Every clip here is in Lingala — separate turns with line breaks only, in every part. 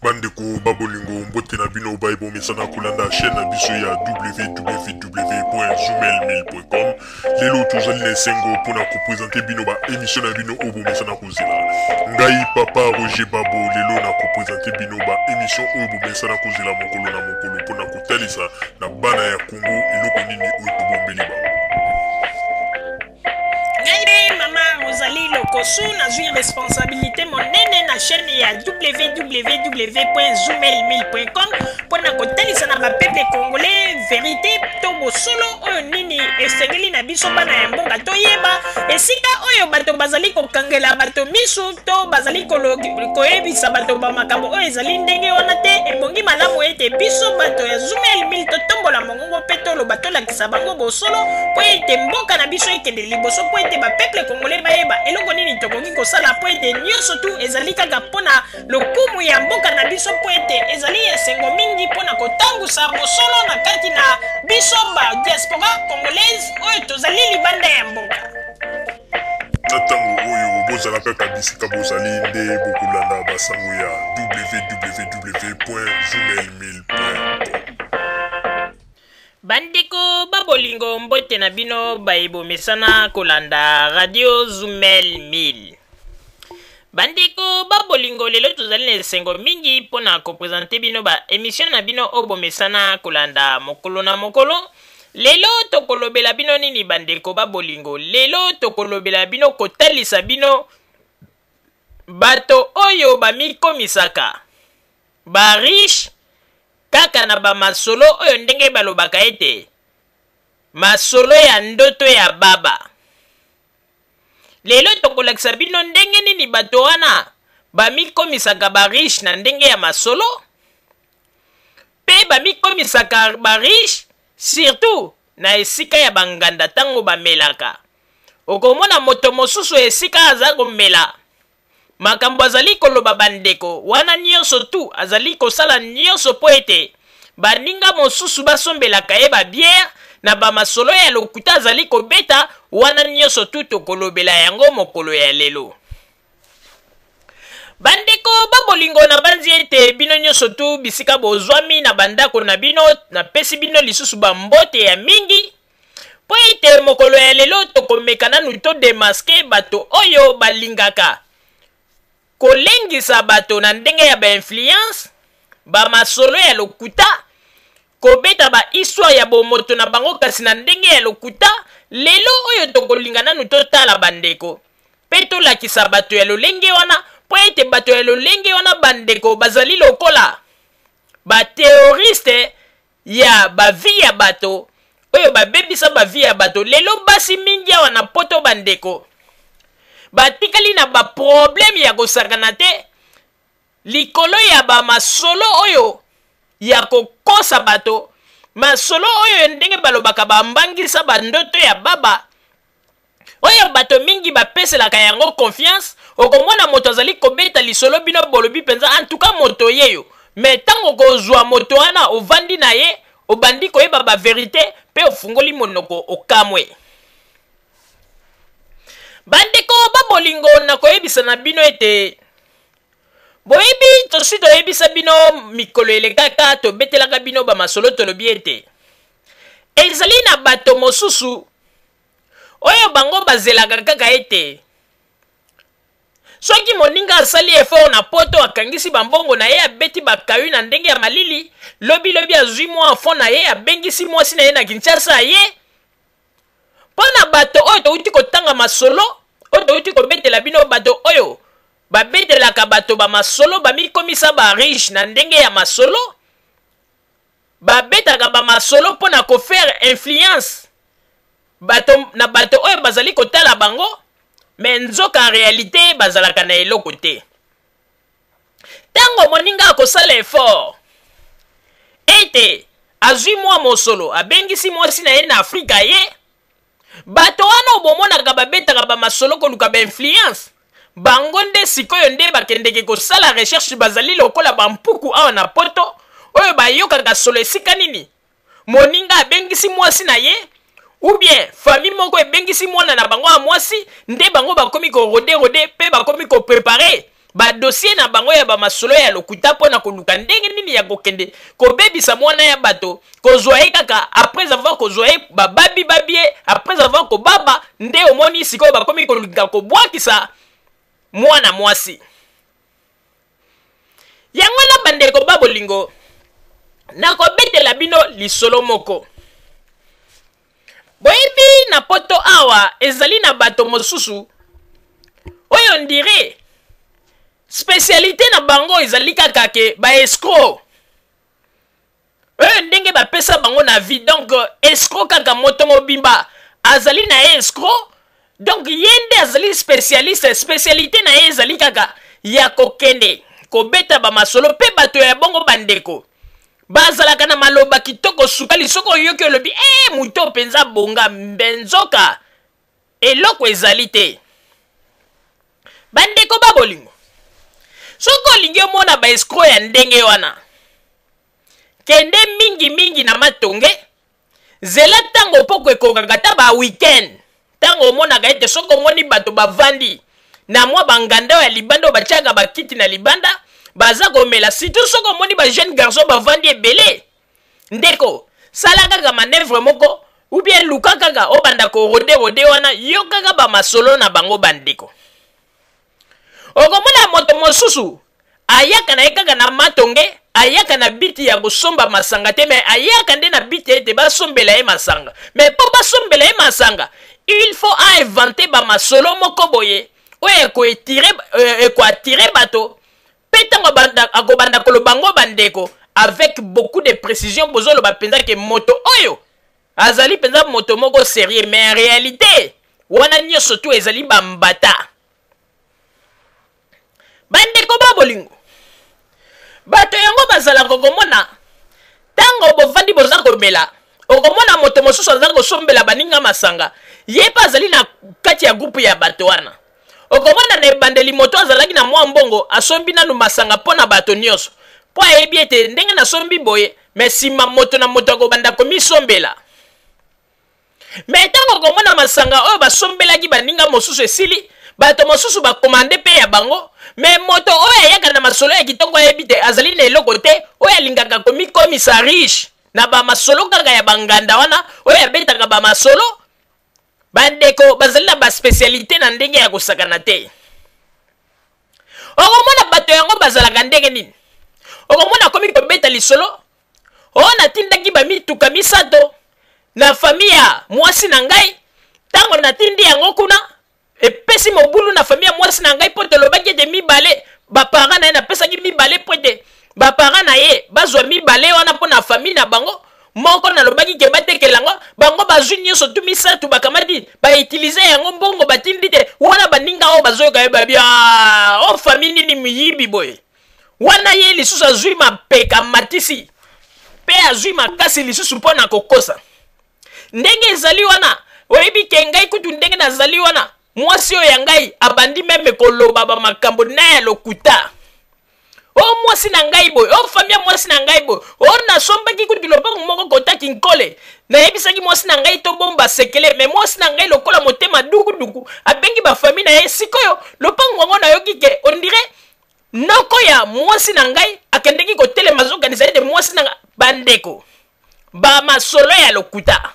Bandeko ba bolingo, mbote na bino baye bomesana kolanda chaîne na biso ya www.zoomail1000.com. Lelo tozali na esengo mpona kopresente bino ba émission na bino oyo bomesana kozela. Ngai papa Roger Babo lelo na kopresente bino ba émission oyo bomesana kozela mokolo na mokolo mpona kotalisa na bana ya Congo eloko nini oyo tobombeli bango.
Ngai mpe mama Rosalie Lokosu nazwi responsabilité monene na chaîne ya www.zoomel1000.com mpo na kotalisa na bapeuple congolais verité to bosolo oyo nini esengeli na biso bana ya mboka toyeba esika oyo bato bazali kokangela bato misu to bazali koyebisa bato bamakambo oyo ezali ndenge wana te. Ebongi malamu ete biso bato ya Zoomel 1000 totombola mongongo mpe toloba, tolakisa bango bosolo mpo ete mboka na biso ekende liboso, mpo ete bapeuple congolais bayeba eloko nini tokoki kosala, mpo ete nyonso tu ezali kaka mpo na lokumu ya mboka na biso, mpo ete ezali esengo mingi mpo na kotangusa bosolo na kati na biso ba diaspora congolaise oyo tozali libanda ya mboka.
Na ntango oyo bozala kaka bisika bozali nde bokolanda basango ya www.zoomail1000.com.
Bandeko ba bolingo, mbote na bino baye bomesana kolanda radio Zumel 1000. Bandeko ba bolingo, lelo tozali na esengo mingi mpo na kopresente bino ba emission na bino oyo bomesana kolanda mokolo na mokolo. Lelo tokolobela bino nini bandeko ba bolingo? Lelo tokolobela bino kotalisa bino bato oyo bamikomisaka ba riche kaka na ba masolo oyo ndenge balobaka ete masolo ya ndoto ya baba. Lelo tokolakisa bino ndenge nini bato wana bamikomisaka ba riche na ndenge ya masolo, mpe bamikomisaka ba riche surtout na esika ya banganda ntango bamelaka. Okomona moto mosusu esika aza komela makambo azali koloba, bandeko wana nyonso tu azali kosala nyonso mpo ete baninga mosusu basombelaka ye babiere na bamasolo ya lokuta azali kobeta wana nyonso tu. Tokolobela yango mokolo ya lelo. Bandeko ba bolingo, nabanzi ete bino nyonso tu bisika bozwami na bandako na bino, napesi bino lisusu bambote ya mingi mpo ete mokolo ya lelo tokomeka nanu todemaske bato oyo balingaka kolengisa bato na ndenge ya bainfluence, bamasolo ya lokuta, kobeta bahistoire ya bomoto na bango kasi na ndenge ya lokuta. Lelo oyo tokolinga nanu totala bandeko mpe tolakisa bato ya lolenge wana, mpo ete bato ya lolenge wana bandeko bazali lokola bateroriste ya bavi ya bato oyo babebisa bavi ya bato. Lelo basi mingi awa na poto bandeko batikali na baproblème ya kosakana te likolo ya bamasolo oyo ya kokosa bato, masolo oyo ndenge balobaka bambangisa bandoto ya baba oyo bato mingi bapeselaka yango confiance. Okomona moto azali kobeta lisolo, bino bolobi mpenza antuka moto yeyo, me ntango okozwa moto wana ovandi na ye, obandi koyeba baverite mpe ofungoli monoko okamwe. Bandeko ba bolingo, nakoyebisa na bino ete boyebi tosi toyebisa bino mikolo elekaka, tobetelaka bino bamasolo, tolobi ete ezali na bato mosusu oyo bango bazelaka kaka ete soki moninga asali effort na poto, akangisi bambongo na ye, abeti bakayu na ndenge ya malili, lobilobi azwi mwa fond na ye, abengisi mwasi na ye na Kinshasa ye. Mpo na bato oyo touti kotanga masolo oyo touti kobetela bino, bato oyo babetelaka bato bamasolo, bamikomisa ba riche na ndenge ya masolo, babetaka bamasolo mpo na kofaire influence bato na bato oyo bazali kotala bango, me nzoka realite bazalaka na eloko te. Ntango moninga akosala effort ete azwi mwa mosolo, abengisi mwasi na ye na Afrika ye, bato wana obomonaka babetaka bamasolo koluka bainfluence, bango nde sikoyo nde bakendeke kosala recherche. Bazali lokola bampuku awa na poto oyo bayokaka solo esika nini moninga abengisi mwasi na ye ou bien famille moko ebengisi mwana na bango ya mwasi, nde bango bakomi korode rode mpe bakomi koprepare. Ba dossier na bango ya bamasolo ya lokuta mpo na koluka ndenge nini ya kokende kobebisa mwana ya bato, kozwa ye kaka. Après avoir kozwa ye, bababi babi ye. Après avoir kobaba, nde omoni sikoyo bakomi koluka kobwakisa mwana mwasi yango. Na bandeko ba bolingo, nakobetela bino lisolo moko. Boyebi, na Poto awa ezali na bato mosusu oyo on dirait spécialité na bango ezali kaka ke baescrocs, oyo ndenge bapesa bango na vie. Donc escroc kaka, moto mobimba azali na ye escroc. Donc ye nde azali spécialiste, spécialité na ye ezali kaka ya kokende kobeta bamasolo. Mpe bato ya bongo, bandeko, bazalaka na maloba kitoko sukali. Soki oyoki, olobi e moto mpenza bonga mbenzoka, eloko ezali te. Bandeko ba bolingo, soki olingi omona baescrocs ya ndenge wana, kende mingimingi na Matonge. Zela ntango poko ekokaka, ata ba week-end, ntango omonaka ete soki omoni bato bavandi na mwa banganda oyo ya libanda, oyo batiaka bakiti na libanda, baza komela, surtout soki omoni bajeune garçon bavandi ebele, ndeko, sala kaka manœuvre moko ou bien luka kaka obanda korôder rôder wana, yo kaka bamasolo na bango. Bandeko, okomona moto mosusu ayaka na ye kaka na Matonge, ayaka na but ya kosomba masanga te, mais ayaka nde na but ete basombela ye masanga. Mais mpo basombela ye masanga, il faut ainventer bamasolo moko boye oyo ekoattirer bato. Mpe ntango akobanda koloba ngo, bandeko, avec beaucoup de précision, bozoloba mpenza ke moto oyo azali mpenza moto moko sérieux. Mais en réalité, wana nyonso tu ezali bambata. Bandeko ba bolingo, bato yango bazalaka komona ntango bovandi, boza komela, okomona moto mosusu aza kosombela baninga masanga, ye mpe azali na kati ya groupe ya bato wana. Okomona na ebandeli moto azalaki na mwa mbongo, asombi nanu masanga mpo na bato nyonso, mpo ayebi ete ndenge nasombi boye, mais nsima moto na moto akobanda komisombela. Mais ntango okomona masanga oyo basombelaki baninga mosusu esili, bato mosusu bacommander mpe ya bango. Mais moto oyo ayaka na masolo ya kitoko, ayebi te azali na eloko te, oyo alingaka komikomisa riche na bamasolo kaka ya banganda wana oyo abetaka bamasolo, bandeko, bazali na baspécialité na ndenge ya kosakana te. Okomona bato yango bazalaka ndenge nini? Okomona akomi kobeta lisolo oyo: "Natindaki bamituka misato na famille ya mwasi na ngai. Ntango natindi yango kuna, epesi mobulu na famille ya mwasi na ngai, mpo tolobaki ete mibale baparent na ye, napesaki mibale mpo ete baparent na ye bazwa mibale wana mpo na famille na bango. Moko nalobaki ke batekela yango bango. Bazwi nyonso tu misato, bakamati, bautiliser yango, mbongo batindi te." Wana baninga oyo bazoyoka ye babi: "O famille nini miyibi boye?" Wana ye lisusu azwi mapeka, matisi mpe azwi makasi lisusu mpo na kokosa ndenge ezali wana. "Oyebi ke ngai kutu, ndenge nazali wana, mwasi oyo ya ngai abandi même koloba bamakambo na ya lokuta. O mwasi na ngai boye, o famille ya mwasi na ngai boye, o nasombaki kutu lopango moko kotaki nkole. Nayebisaki mwasi na ngai tobomba sekele, mais mwasi na ngai lokola motema dukuduku, abengi bafamille na ye. Sikoyo lopango yango, nayoki ke on dirait noko ya mwasi na ngai akendeki kotelema, azokanisa ete mwasi na ngai." Bandeko, bamasolo ya lokuta.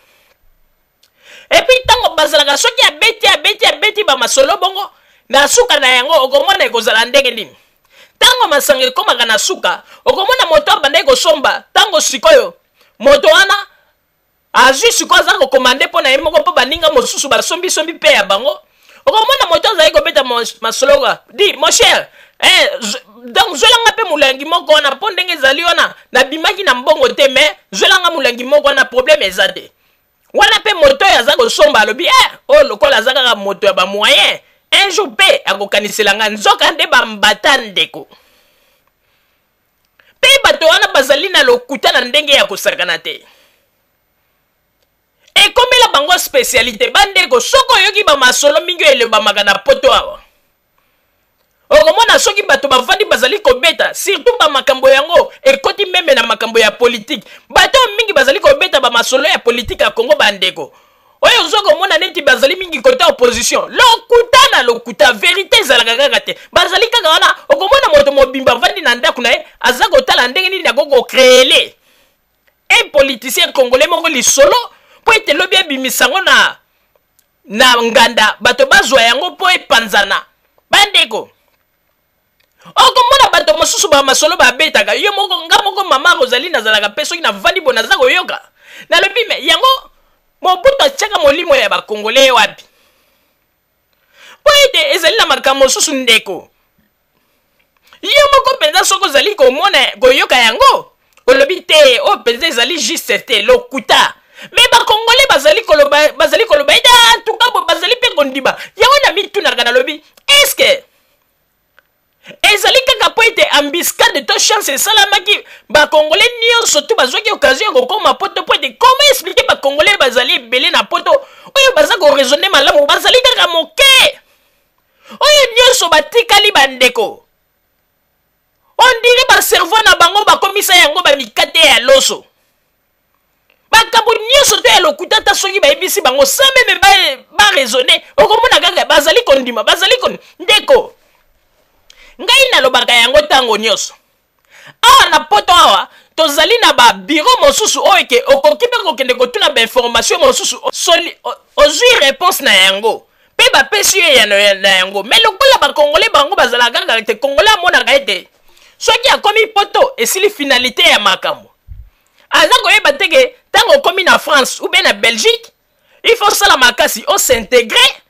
Et puis ntango bazalaka, soki abeti, abeti, abeti bamasolo bongo, na suka na yango okomona ekozala ndenge nini? Ntango masanga ekomaka na suka, okomona moto abandaki kosomba, ntango sikoyo moto wana azwi, sikoyo aza kocommander mpo na ye moko, mpo baninga mosusu basombisombi mpe ya bango. Okomona moto azali kobeta masolo: "Di mon cher, eh, donc zwelanga mpe molangi moko wana, mpo ndenge ezali wana nabimaki na mbongo te, mais zwelanga molangi moko wana, problème eza te." Wana mpe moto oyo aza kosomba alobi: "Eh, oyo lokola aza kaka moto ya bamoyen, un jour mpe akokanisela nga." Nzoka nde bambata, ndeko. Mpe bato wana bazali na lokuta na ndenge ya kosakana te, ekomela bango spécialité. Bandeko, soki oyoki bamasolo mingi oyo elobamaka na Poto awa, okomona soki bato bavandi bazali kobeta, surtout bamakambo yango ekoti même na makambo ya politike, bato mingi bazali kobeta bamasolo ya politike ya Kongo. Bandeko, Oyo ozo komona neti bazali mingi kota opposition, lokuta na lokuta, verite ezalaka kaka te. Bazali kaka wana, okomona moto mobimba avandi na ndako na ye, aza kotala ndenge nini akoki kocreele un politicien congolais moko lisolo mpo ete lobi ebimisa yango na na nganda, bato bazwa yango mpo epanzana. Bandeko, okomona bato mosusu ba masolo babetaka yo moko, nga moko mama Rosalie nazalaka mpe soki navandi bo naza koyoka, nalobi me yango Mobutu atiaka molimo ya bakongole wapi? Mpo ete ezali na makambo mosusu ndeko, yo moko mpenza soki ozali komona koyoka yango olobi te oyo mpenza ezali juste te, lokuta. Me bakongole bazali koloba, bazali koloba ete antuka bo bazali mpe kondima yango. Na mitunaka nalobi, eske ezali kaka mpo ete embuscade to chance esalamaki, bakongole nyonso to bazwaki occasion ya kokóma poto? Mpo ete comment expliquer bakongole bazali ebele na poto oyo baza koraisonner malamu, bazali kaka moke, oyo nyonso batikali bandeko on dirait bacerveau na bango bakomisa yango bamikate ya loso, makambo nyonso to ya lokuta. Ata soki bayebisi bango sans même baraisonner, okomona kaka bazali kondima, bazali kondima. Ndeko, ngai nalobaka yango ntango nyonso awa na poto awa, tozali na babureau mosusu oyo ke okoki mpe kokende kotuna bainformation mosusu, ozwi réponse na yango mpe bapesi yo eyano na yango. Me lokola bakongole bango bazalaka kaka te, kongole amonaka ete soki akomi poto esili, finalité ya makambo. Aza koyeba te ke ntango okomi na France ou bien na Belgique, il faut osala makasi os'intégrer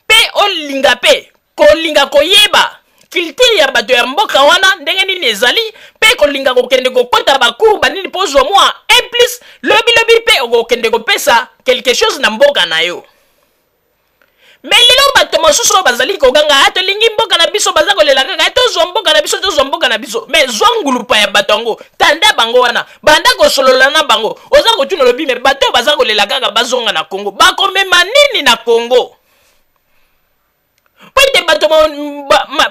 mpe olinga mpe kolinga koyeba culture ya bato ya mboka wana ndenge nini ezali, mpe kolinga kokende kokɔta bacours banini mpo ozwa mwa un plus, lobilobi mpe okokende kopesa quelque chose na mboka na yo. Me lelo bato mosusu oyo bazali koganga a tolingi mboka na biso, baza kolela kaka tozwa mboka na biso, tozwa mboka na biso. Me zwa ngulupa ya bato yango, tanda bango wana, banda kosolola na bango, oza kotuna, olobi me bato oyo baza kolela kaka bazonga na Kongo, bakomema nini na Kongo? Mpo ete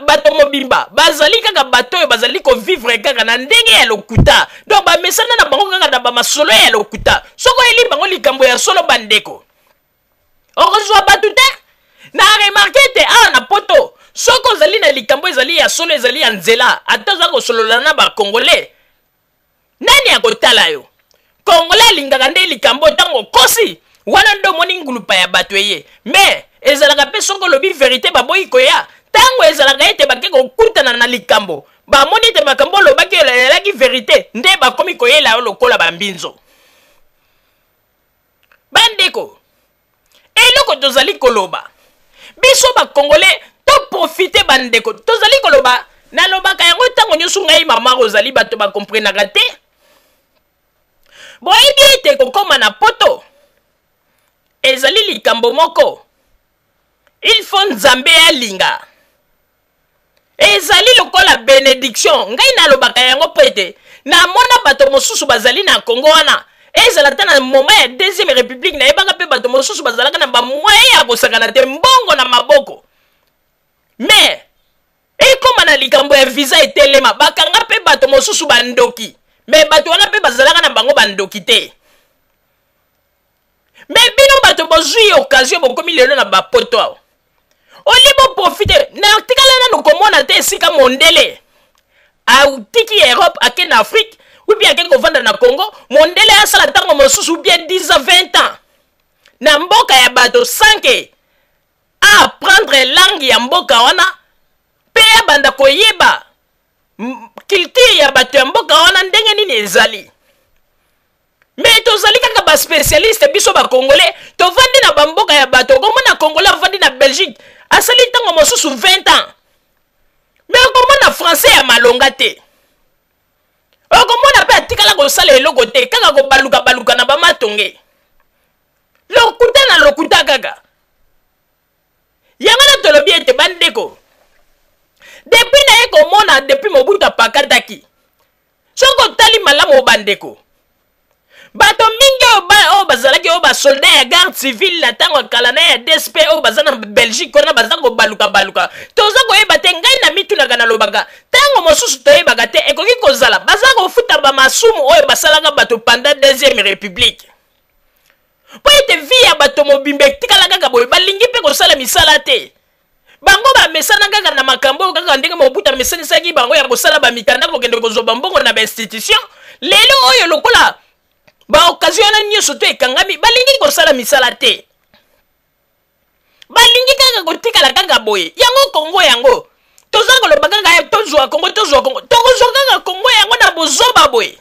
bato mobimba bazali kaka bato oyo bazali kovivre kaka na ndenge ya lokuta. Donc bamesana na bango kaka na bamasolo ya lokuta. Soki oyeli bango likambo ya solo, bandeko, okozwa bato te. Na remarquer ete awa na poto, soki ozali na likambo ezali ya solo, ezali ya nzela, ata oza kosolola na bakongole, nani akotala yo? Kongole alingaka nde likambo ntango okosi wana nde omoni ngulupa ya bato eye. Me ezalaka mpe soki olobi verité, baboyi koya. Ntango ezalaka ete bake kokutana na likambo, bamoni ete makambo olobaki elaki verité, nde bakomi koyela yo lokola bambinzo. Bandeko, eloko tozali koloba, biso bakongole toprofiter. Bandeko, tozali koloba, nalobaka yango ntango nyonso ngai mama Ozali, bato bakomprenaka te. Boyebi ete kokóma na poto ezali likambo moko il faut Nzambe alinga, ezali lokola bénédiction. Ngai nalobaka yango mpo ete namona bato mosusu bazali na Kongo wana, ezala ata na moment ya deuxième république, nayebaka mpe bato mosusu bazalaka na bamoyen ya kosakana te, mbongo na maboko, mais ekóma na likambo ya visa etelema, bakanga mpe bato mosusu bandoki. Me bato wana mpe bazalaka na bango bandoki te. Me bino bato bozwi occasion, bokomi lelo na bapoto awa, olie boprofiter. Natikala nano komona te esika mondele atiki Europe, ake na Afrique ou bien ake kovanda na Congo. Mondele asala ntango mosusu ou bien 10 ans, 20 ans na mboka ya bato sans que aapprendre langue ya mboka wana mpe abanda koyeba culture ya bato ya mboka wana ndenge nini ezali. Me tozali kaka baspécialiste, biso bakongole tovandi na bamboka ya bato. Okomona Congolais avandi na Belgique, asali ntango mosusu 20 ans, me okomona français ya malonga te. Okomona mpe atikala kosala eloko te, kaka kobaluka-baluka na bamatonge, lokuta na lokuta kaka. Yango na tolobi ete bandeko, depuis naye komona, depuis Mobutu apakataki, soki otali malamu bandeko, bato mingi oyo bazalaki oyo basoldat ya garde civile na ntango ya kala na ya DSP oyo baza na Belgique wana, baza kobaluka-baluka, toza koyeba te. Ngai na mitunaka, nalobaka ntango mosusu toyebaka te, ekoki kozala baza kofuta bamasumu oyo basalaka bato pendant deuxième république. Mpo ete vie ya bato mobimba etikala kaka boye, balingi mpe kosala misala te. Bango bamesana kaka na makambo oyo kaka ndenge Mobutu amesanisaki bango ya kosala bamikanda, kokende kozwa bambongo na bainstitution. Lelo oyo lokola baokazio wana nyonso to ekangami, balingi kosala misala te, balingi kaka kotikala kaka boye. Yango Kongo yango toza koloba kaka tozwa Kongo, tozwa Kongo, tokozwa kaka Kongo yango na bozoba boye.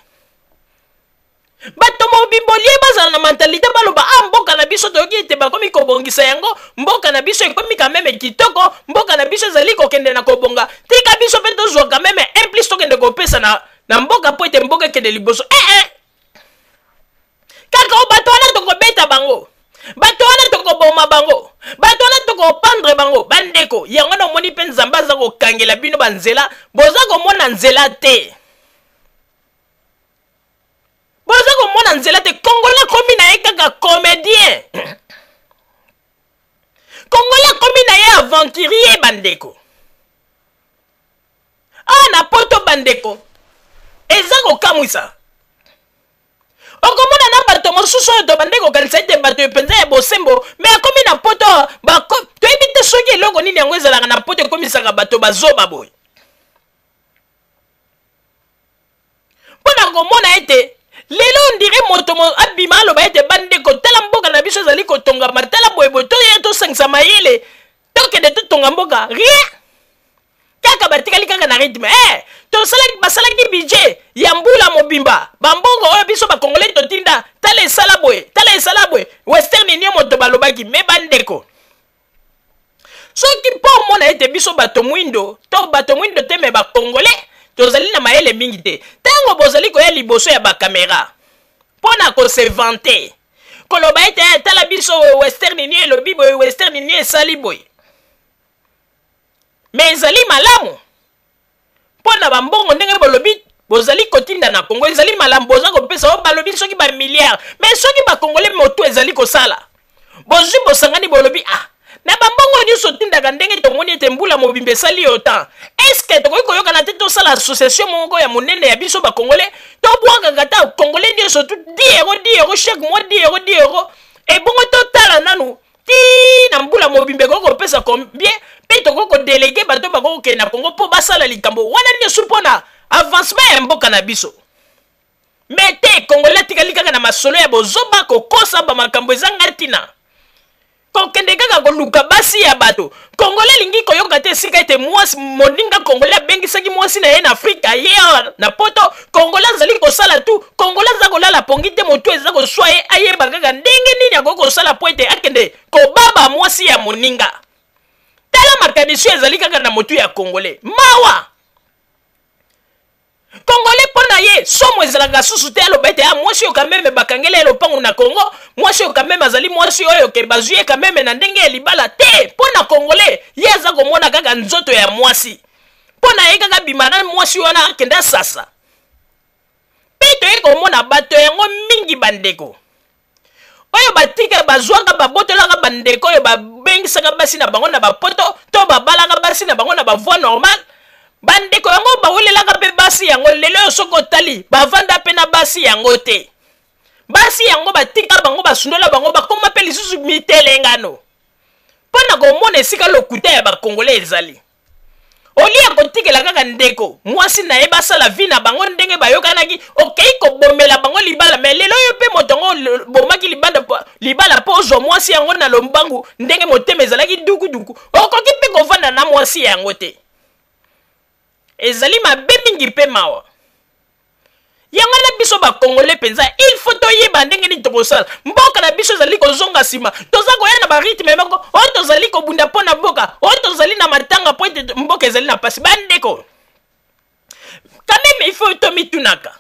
Bato mobimba olie bazala na mentalite baloba ah, mboka na biso toyoki ete bakomi kobongisa yango, mboka na biso ekomi kameme kitoko, mboka na biso ezali kokende na kobonga, tika biso mpe tozwa kameme un plus tokende kopesa na mboka mpo ete mboka ekende liboso. Eh, eh. Kaka o bato wana tokobeta bango, bato wana tokoboma bango, bato wana tokopandre bango. Bandeko, yango wana omoni mpe Nzambe aza kokangela bino banzela, boza komona nzela te, boza komona nzela te. Congolais akomi na ye kaka comédien, Congolais akomi na ye aventurier. Bandeko, awa na poto, bandeko, eza kokamwisa. Okomona na bato mosusu oyo tobande kokanisa ete bato mpenza ya bosembo, me akomi na poto. Toyebi te soki eloko nini yango ezalaka na poto ekomisaka bato bazoba boye, mpo na komona ete lelo ondire moto abima aloba ete bandeko, tala mboka na biso ezali kotongama, tala boyeboye, toya tosangisa mayele, tokende totonga mboka. Rien, kaka batikali kaka na rythme. Eh, tosalaki, basalaki budget ya mbula mobimba, bambongo oyo biso bakongolais totinda, tala esala boye, tala esala boye. Western Union moto balobaki. Me bandeko, soki mpo omona ete biso bato mwindo to bato mwindo te, me bakongolais tozali na mayele mingi te, ntango bozali koya liboso ya bakamera mpo na kose vanter, koloba ete tala biso, Western Union elobi boye, Western Union esali boye, me ezali malamu mpo na bambongo ndenge bolobi bozali kotinda na Kongo, ezali malamu, boza kopesa oyo balobi soki bamilliard. Me soki bakongole motu ezali kosala, bozwi bosangani, bolobi ah, na bambongo nyonso otindaka, ndenge tomoni ete mbula mobimba esali yo temps, eske tokoki koyokana te tosala association moko ya monene ya biso bakongole, tobwakaka ta kongole nyonso tu 10 euro, 10 euro chaque mois, 10 euro, 10 euro, ebongo totala nanu ti na mbula mobimba ekoki kopesa combien, mpe tokoki kodelege bato bakoki kokende na Kongo mpo basala likambo wana nyonso mpo na avancement ya mboka na biso. Me te, Congolais atikali kaka na masolo ya bozoba, kokosa bamakambo ezanga ntina, kokende kaka koluka basi ya bato. Congolais alingi koyoka te esika ete mwasi moninga Congolais abengisaki mwasi na ye na Afrika, ye awa na poto. Congolais azali kosala tu, Congolais aza kolala pongi te, motu eza koswa ye, ayeba kaka ndenge nini akoki kosala mpo ete akende kobaba mwasi ya moninga. Tala makanisi oyo ezali kaka na motu ya Congolais. Mawa! Congolais mpo na ye somo ezalaka susu te. Aloba ete ah, mwasi oyo kameme bakangela ye lopango na Congo, mwasi oyo kameme azali mwasi oyo ke bazwi ye kameme na ndenge ya libala te. Mpo na Congolais, ye aza komona kaka nzoto ya mwasi. Mpo na ye kaka bima na mwasi wana, akende asasa. Mpe toye komona bato yango mingi, bandeko oyo batika bazwaka, babotolaka bandeko oyo babengisaka basi na bango na bapoto to babalaka basi na bango na bavoi normale. Bandeko yango bawelelaka mpe basi yango. Lelo oyo soki otali, bavanda mpe na basi yango te. Basi yango batika bango, basundola bango, bakoma mpe lisusu mitelengano. Mpo na komona esika lokuta ya bakongole ezali, olie ya kotikela kaka ndeko mwasi na ye basala vi na bango ndenge bayokanaki, okei kobomela bango libala. Me lelo oyo mpe moto yango bomaki libanda libala mpo ozwa mwasi yango na lombangu, ndenge motema ezalaki dukuduku, okoki mpe kovanda na mwasi yango te. Ezali mabe mingi mpe mawa. Yango na biso bakongole mpenza, il faut toyeba ndenge nini tokosala. Mboka na biso ezali kozonga nsima, toza koya na barythme moko oyo tozali kobunda mpo na mboka oyo tozali na matanga mpo ete mboka ezali na mpasi. Bandeko, quand même il faut tomitunaka.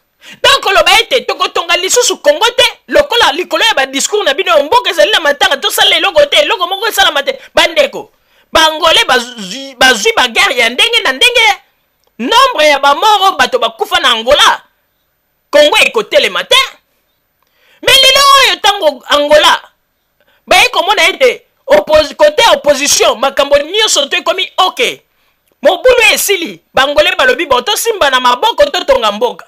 Donc koloba ete tokotonga lisusu Kongo te lokola likolo ya badiscours na bino, mboka ezali na matanga, tosala eloko te, eloko moko esalama te. Bandeko, bangole bazwi baguerre ya ndenge na ndenge, nombre ya bamort oyo bato bakufa na Angola, Kongo ekotelema te. Me lelo oyo ntango Angola baye komona ete kote ya opposition makambo nyonso to ekomi ok, mobulu esili, bangole balobi bon, tosimba na maboko, totonga mboka.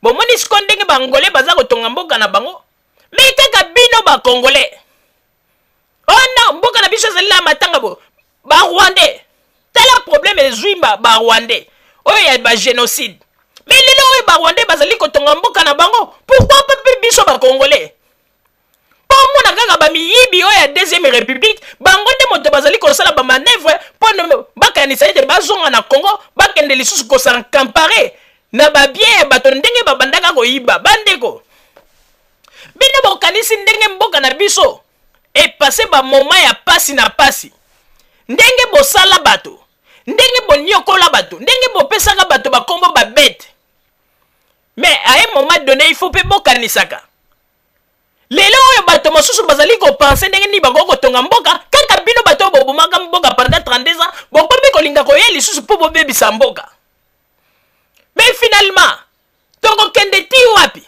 Bomoni siko ndenge bangole baza kotonga mboka na bango. Mais kaka bino ba Congolais, oh non, mboka na biso ezali na matanga bo ba Rwandais. Tala problème ezwi ba Rwandais oyo ya ba génocide. Mais lelo oyo ba Rwandais bazali kotonga mboka na bango, pourquoi pas mpe biso ba Congolais? Mpo omona kaka bamiyibi oyo ya deuxième république, bango nde moto bazali kosala bamanevre mpo bakanisa ete bazonga na Congo, bakende lisusu kosankampare na babien ya bato ndenge babandaka koyiba. Bandeko, bino bokanisi ndenge mboka na biso epase bamoma ya pasi na pasi, ndenge bosala bato, ndenge boniokola bato, ndenge bopesaka bato bakombo babete. Mais à un moment donné, il faut mpe bokanisaka lelo oyo bato mosusu bazali kopense ndenge nini bakoki kotonga mboka. Kaka bino bato oyo bobomaka mboka pendant 32 ans, bokomi kolinga koya lisusu mpo bobebisa mboka. Mais finalement tokokende ti wapi?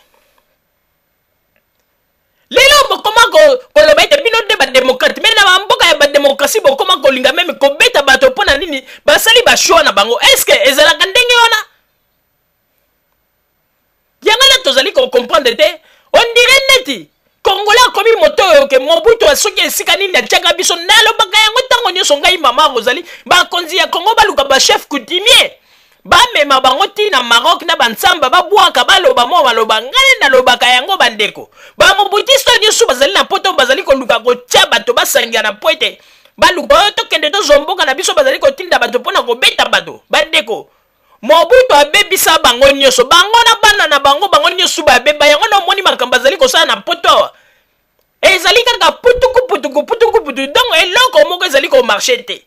Lelo bokoma koloba ete bino nde badémocrate, mais na bamboka ya badémocratie bokoma kolinga même kobeta bato. Mpo na nini basali bachoix na bango? Est-ce ezalaka ndenge wana? Yango na tozali kocomprendre te. On dirait neti Congolais akomi moto oyo ke Mobutu soki esika nini atiaka biso. Nalobaka yango ntango nyonso, ngai mama Rosalie, bakonzi ya Congo baluka bachef coutumier, bamema bango ntina Maroc na banzamba, babwaka, baloba mwa baloba. Ngai nalobaka yango, bandeko, bamobutiste oyo nyonso bazali na poto, bazali koluka kotia bato basangia po ete baluka oyo tokende tozwa mboka na biso. Bazali kotinda bato mpona kobeta bato. Bandeko, Mobutu abebisa bango nyonso, bango na bana na bango, bango nyonso babeba. Yango na omoni makambo azali kosala na poto awa ezali kaka putuku putuku putuku putu. Donc eloko moko ezali komarcher te.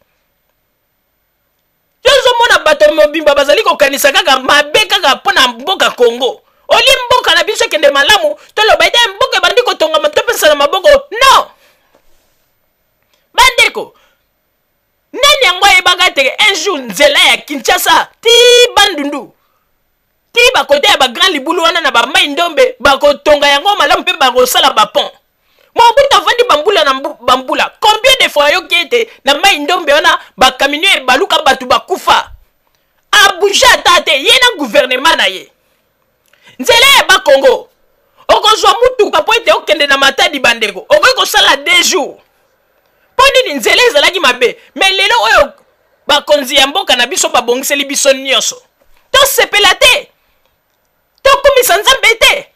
Tozomona bato mobimba bazali kokanisa kaka mabe kaka mpo na mboka Congo. Olie mboka na biso ekende malamu, toloba ete mboka ebandi kotongama, topesana maboko. Non, bandeko, nani yango ayebaka te un jour nzela ya Kinshasa ti Bandundu ti bakote ya bagrand libulu wana na bamai ndombe bakotonga yango malamu mpe bakosala bapont? Mobutu avandi bambula na bambula. Combien de fois ayoki ete na mai ndombe wana bacamion ebaluka, bato bakufa? Abouge ata te, ye na gouvernement na ye. Nzela ya Bakongo, okozwa mutuka mpo ete okende na Matadi, bandeko, okoki kosala 2 jours. Mpo nini? Nzela ezalaki mabe. Mais lelo oyo bakonzi ya mboka na biso babongiseli biso nyonso, tosepela te, tokumisa Nzambe te,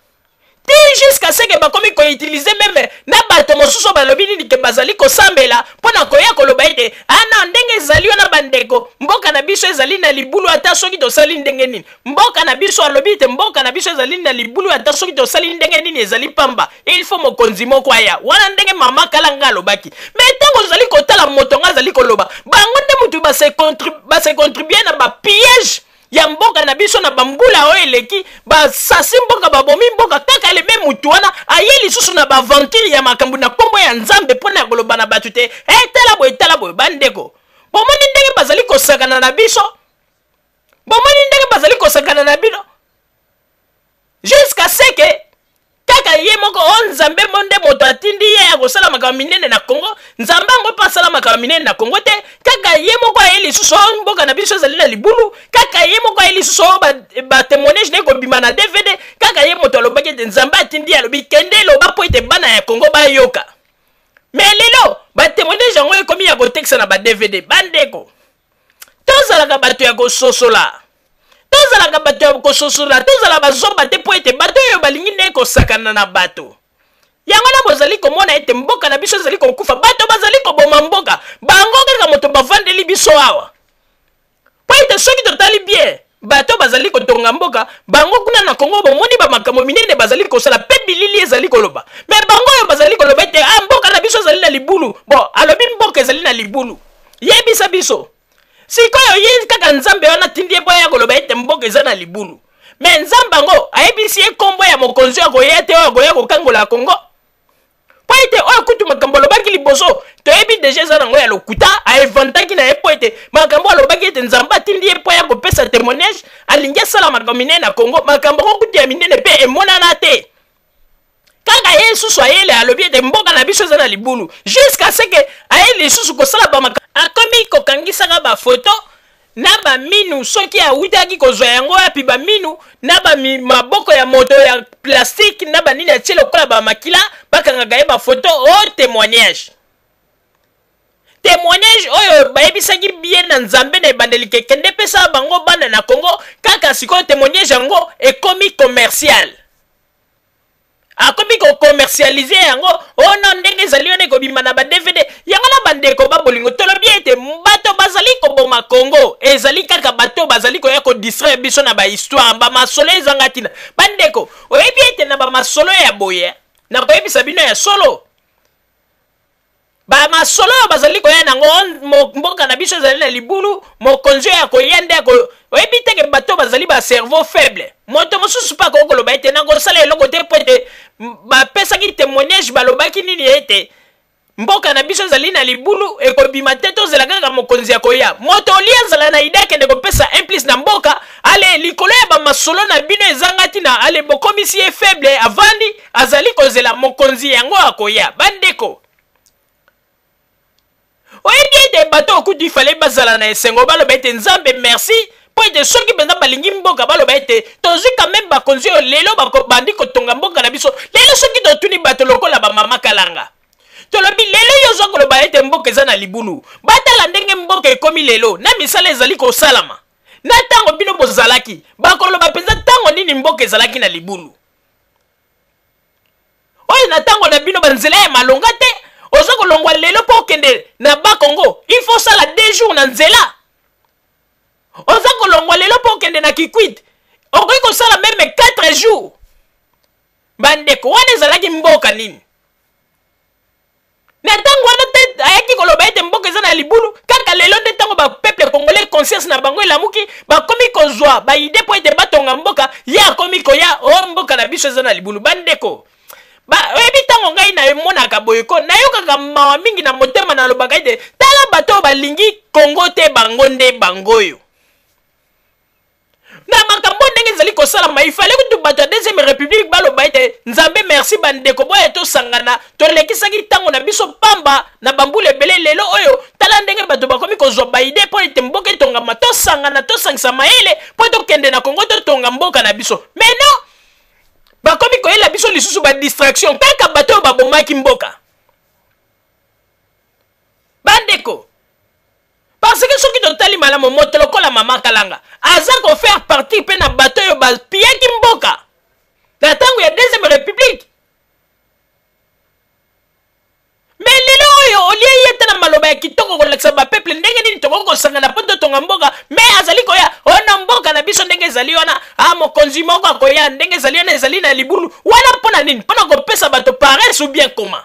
ti jusqu'à ce que bakomi koutiliser même na bato mosusu balobi nini ke bazali kosambela mpo na koya koloba ete ana ah ndenge ezali wana. Bandeko, mboka na biso ezali na libulu ata soki tosali ndenge nini. Mboka na biso, alobi ete mboka na biso ezali na libulu ata soki tosali ndenge nini, ezali pamba, il faut mokonzi moko aya wana, ndenge mama Kalanga alobaki. Mais ntango ozali kotala moto ngo azali koloba, bango nde motu base contribuer na bapillage ya mboka na biso na bambula oyo eleki. Basasi mboka, babomi mboka. Kaka leme mutu wana aye lisusu na baaventure ya makambo na nkombo ya Nzambe mpo na koloba na bato te etala boye, tala boye. Bandeko, bomoni ndenge bazali kosakana na biso? Bomoni ndenge bazali kosakana na bino jusqu'à ce que kaka ye moko o Nzambe mo nde moto atindi ye ya kosala makambo minene na Kongo. Nzambe yango mpe asala makambo minene na Kongo te. Kaka ye moko aye lisusu o mboka na biso ezali na libulu. Kaka ye moko aye lisusu o batémoignage nde kobima na DVD. Kaka ye moto alobaki ete Nzambe atindi ye, alobi kende eloba mpo ete bana ya Kongo bayoka. Mais lelo batémoignage yango ekomi ya kotekisa na baDVD. Bandeko, tozalaka bato ya kososola, tozalaka bato ya kososola, tozala bazoba te, mpo ete bato oyo balingi nde kosakana na bato. Yango wana bozali komona ete mboka na biso ezali kokufa, bato bazali koboma mboka, bango kaka moto bavandeli biso awa. Mpo ete soki totali bien, bato bazali kotonga mboka, bango kuna na Kongo, bomoni bamakambo minene bazali kosala mpe bilili ezali koloba. Mais bango oyo bazali koloba ete ah, mboka na biso ezali na libulu. Bon, alobi mboka ezali na libulu, yebisa biso sikoyo, ye kaka Nzambe wana atindi ye mpo aya koloba ete mboka eza na libulu, mais Nzambe yango ayebisi ye nkombo ya mokonzi oyo akoya te, oyo akoya kokangola Kongo? Mpo ete oyo kutu makambo alobaki liboso, toyebi déjà eza nango ya lokuta, ainventaki na ye. Mpo ete makambo alobaki ete Nzambe atindi ye mpo ya kopesa témoignage, alingi asala makambo minene na Kongo, makambo yango kutu ya minene mpe emonana te. Kaka ye lisusu ayele alobi ete mboka na biso eza na libulu, jusqu'à ce que aye lisusu kosala bamaka, akomi kokangisaka bafoto. na baminu soki awutaki kozwa yango wapi baminu na bamaboko ya moto ya plastique na banini atie lokola bamakila bakangaka ye bafoto o oh, témoignage témoignage oyo bayebisaki bien na nzambe na ebandeli ke kende pesa bango bana na congo kaka sikoyo témoignage yango ekomi commercial akomi kocommercialize yango ono oh ndenge ezali wana ekobima na ba dvd yango na bandeko ba bolingo tolobi ete bato bazali koboma congo ezali kaka bato bazali koya kodistraire biso na bahistoire bamasolo ezanga ntina bandeko oyebi ete na bamasolo ya boye nakoyebisa bino ya solo Ba masolo oyo bazali koya nango mboka na biso ezali na libulu mokonzi oyo akoya nde ako oyebi te ke bato bazali ba cerveau faible moto mosusu mpe akoki koloba ete nakosala eloko te mpo ete bapesaki témoignage balobaki nini ete mboka na biso ezali na libulu ekobima te tozela kaka mokonzi akoya moto olie azala na ide akende kopesa implice na mboka ale likolo ya bamasolo na bino ezanga ntina ale bokomisi ye faible avandi azali kozela mokonzi yango akoya bandeko oyebi ete bato okutu ifale bazala na esengo baloba ete nzambe merci mpo ete soki mpenza balingi mboka baloba ete tozwi quand meme bakonzi oyo lelo bandi kotonga mboka na biso lelo soki totuni bato lokola bamama kalanga tolobi lelo yo oza koloba ete mboka eza na libulu batala ndenge mboka ekomi lelo na misala ezali kosalama na ntango bino bozalaki bakoloba mpenza ntango nini mboka ezalaki na libulu oyo na ntango na bino banzela ya malonga te oza kolongwa lelo mpo okende na bakongo il faut osala deux jours na nzela oza kolongwa lelo mpo okende na kikwit okoki kosala meme 4 jours bandeko wana ezalaki mboka nini Na ntango wana te ayaki koloba ete mboka eza na libulu. Kaka lelo nde ntango ba peuple congolais conscience na bango elamuki, bakomi kozwa ba idee mpo ete batonga mboka, ye akomi koya o oh, mboka na biso eza na libulu. Bandeko, ba oyebi ntango ngai namonaka boye ko nayokaka mawa mingi na motema, nalobaka ete tala bato oyo balingi Congo te, bango nde bango oyo. na makambo ndenge ezali kosalama ifale kutu bato ya deuxième république baloba ete nzambe merci bandeko boya tosangana tolekisaki ntango na biso pamba na bambula ebele lelo oyo tala ndenge bato bakomi kozwa baide mpo ete mboka etongama tosangana tosangisa mayele mpo tokende na kongo totonga mboka na biso mais non bakomi koyela biso lisusu badistraction kaka bato oyo babomaki mboka bandeko Parce que soki totali malamu moto lokola mama Kalanga aza ko faire partie pe na bato oyo bapiyaki mboka na ntango ya deuxième république. Mais lelo oyo olie ye te na maloba ya kitoko kolakisa bapeuple ndenge nini tokoki kosangana mpo totonga mboka, mais azali koya ona mboka na biso ndenge ezali wana, a mokonzi moko akoya ndenge ezali wana ezali na libulu wana mpo na nini? Mpo na kopesa bato paresse ou bien comment?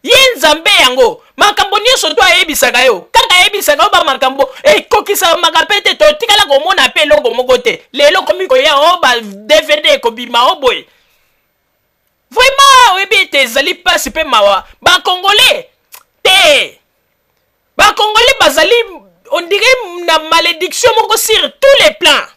Ye Nzambe yango, makambo nyonso to ayebisaka yo, kaka ayebisaka yo bamakambo ekokisamaka mpe te, totikala komona mpe eloko moko te. Lelo okomi koya o oh, ba DVD ekobima o oh, boye. Vraiment oyebi ete ezali mpasi mpe mawa ba Congolais te. Ba Congolais bazali on dirait na malédiction moko sur tous les plans.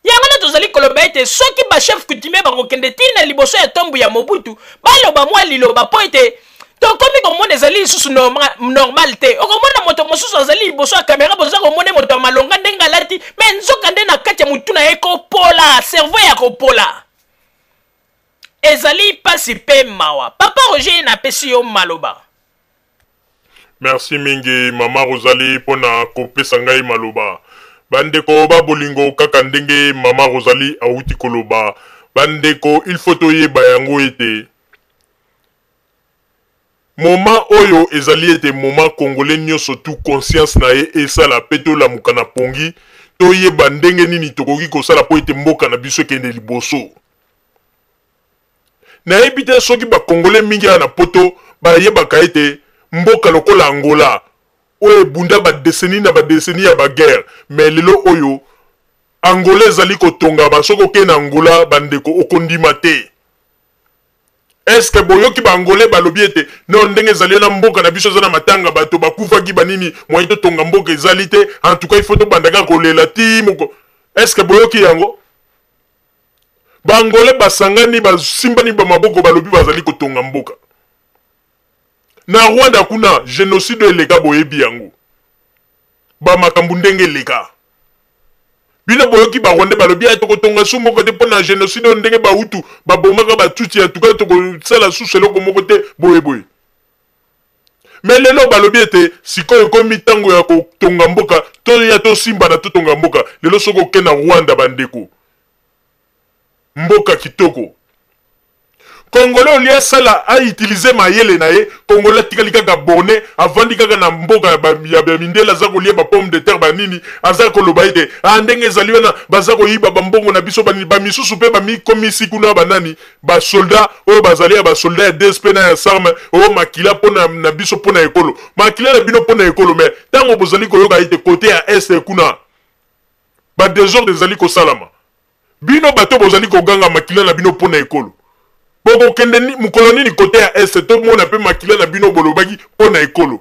Yango nde tozali koloba ete soki ba chefs coutumiers bakokende ti na liboso ya tombe ya Mobutu, baloba mwa liloba mpo ete tokomi komona ezali lisusu normal te. Okomona moto mosusu azali liboso ya kamera, boza komona moto ya malonga ndenge alati, mais nzoka nde na kati ya motu na ye kopola, cerveau ya kopola. Ezali pasi mpe mawa. Papa Roger napesi yo maloba.
Merci mingi mama Rosalie pona kopesa ngai maloba. Bandeko ba bolingo kaka ndenge mama Rosalie awuti koloba, bandeko il faut toyeba yango ete moment oyo ezali ete moment congolais nyoso tout conscience na ye esala pe tolamuka na pongi toyeba ndenge nini tokoki kosala po ete mboka na biso ekende liboso. Nayebi te soki ba congolais mingi awa na poto bayebaka ete mboka lokola Angola oyo ebunda ba decennies na ba decennies ya ba guerre mais lelo oyo Angola ezali kotongama soki okei na Angola bandeko okondima te. Est-ce que boyoki ba Angolais balobi ete non ndenge ezali wana mboka na biso eza na matanga bato bakufaki banini moyen totonga mboka ezali te en tout cas il faut tobanda kaka kolela ti moko est-ce que boyoki yango? Ba Angolais basangani basimbani ba maboko balobi bazali kotonga mboka. Na Rwanda kuna genocide eleka boyebi yango. Bamakambo ndenge eleka. Bino boyoki ba Rwandais balobi ah tokotonga su mboka te mpo na genocide oyo ndenge ba Hutu babomaka ba Tutsi en tout cas tokosala susu eloko moko te boye boye. Mais lelo balobi ete sikoyo ekomi ntango ya kotonga mboka, toya tosimbana totonga mboka. Lelo soki oke na Rwanda bandeko, mboka kitoko. Congolais olie asala a utiliser mayele na ye, Congolais atikali kaka borne, avandi kaka na mboka ya ba, ya ba mindele, aza kolia ba pomme de terre ba nini, aza koloba ete ah ndenge ezali wana baza koyiba ba mbongo na biso ba nini, ba misusu pe bamikomisi kuna ba nani, ba soldats oyo bazali ya ba soldats ya DSP na ya SARM, oyo makila mpo na, na biso mpo na ekolo, makila na bino mpo na ekolo. Mais tango bozali koyoka ete kote ya est kuna ba desordre ezali kosalama, Bino bato bozali koganga makila na bino mpo na ekolo, bokokende mokolo nini kote ya Est tomona mpe makila na bino bolobaki mpo na ekolo?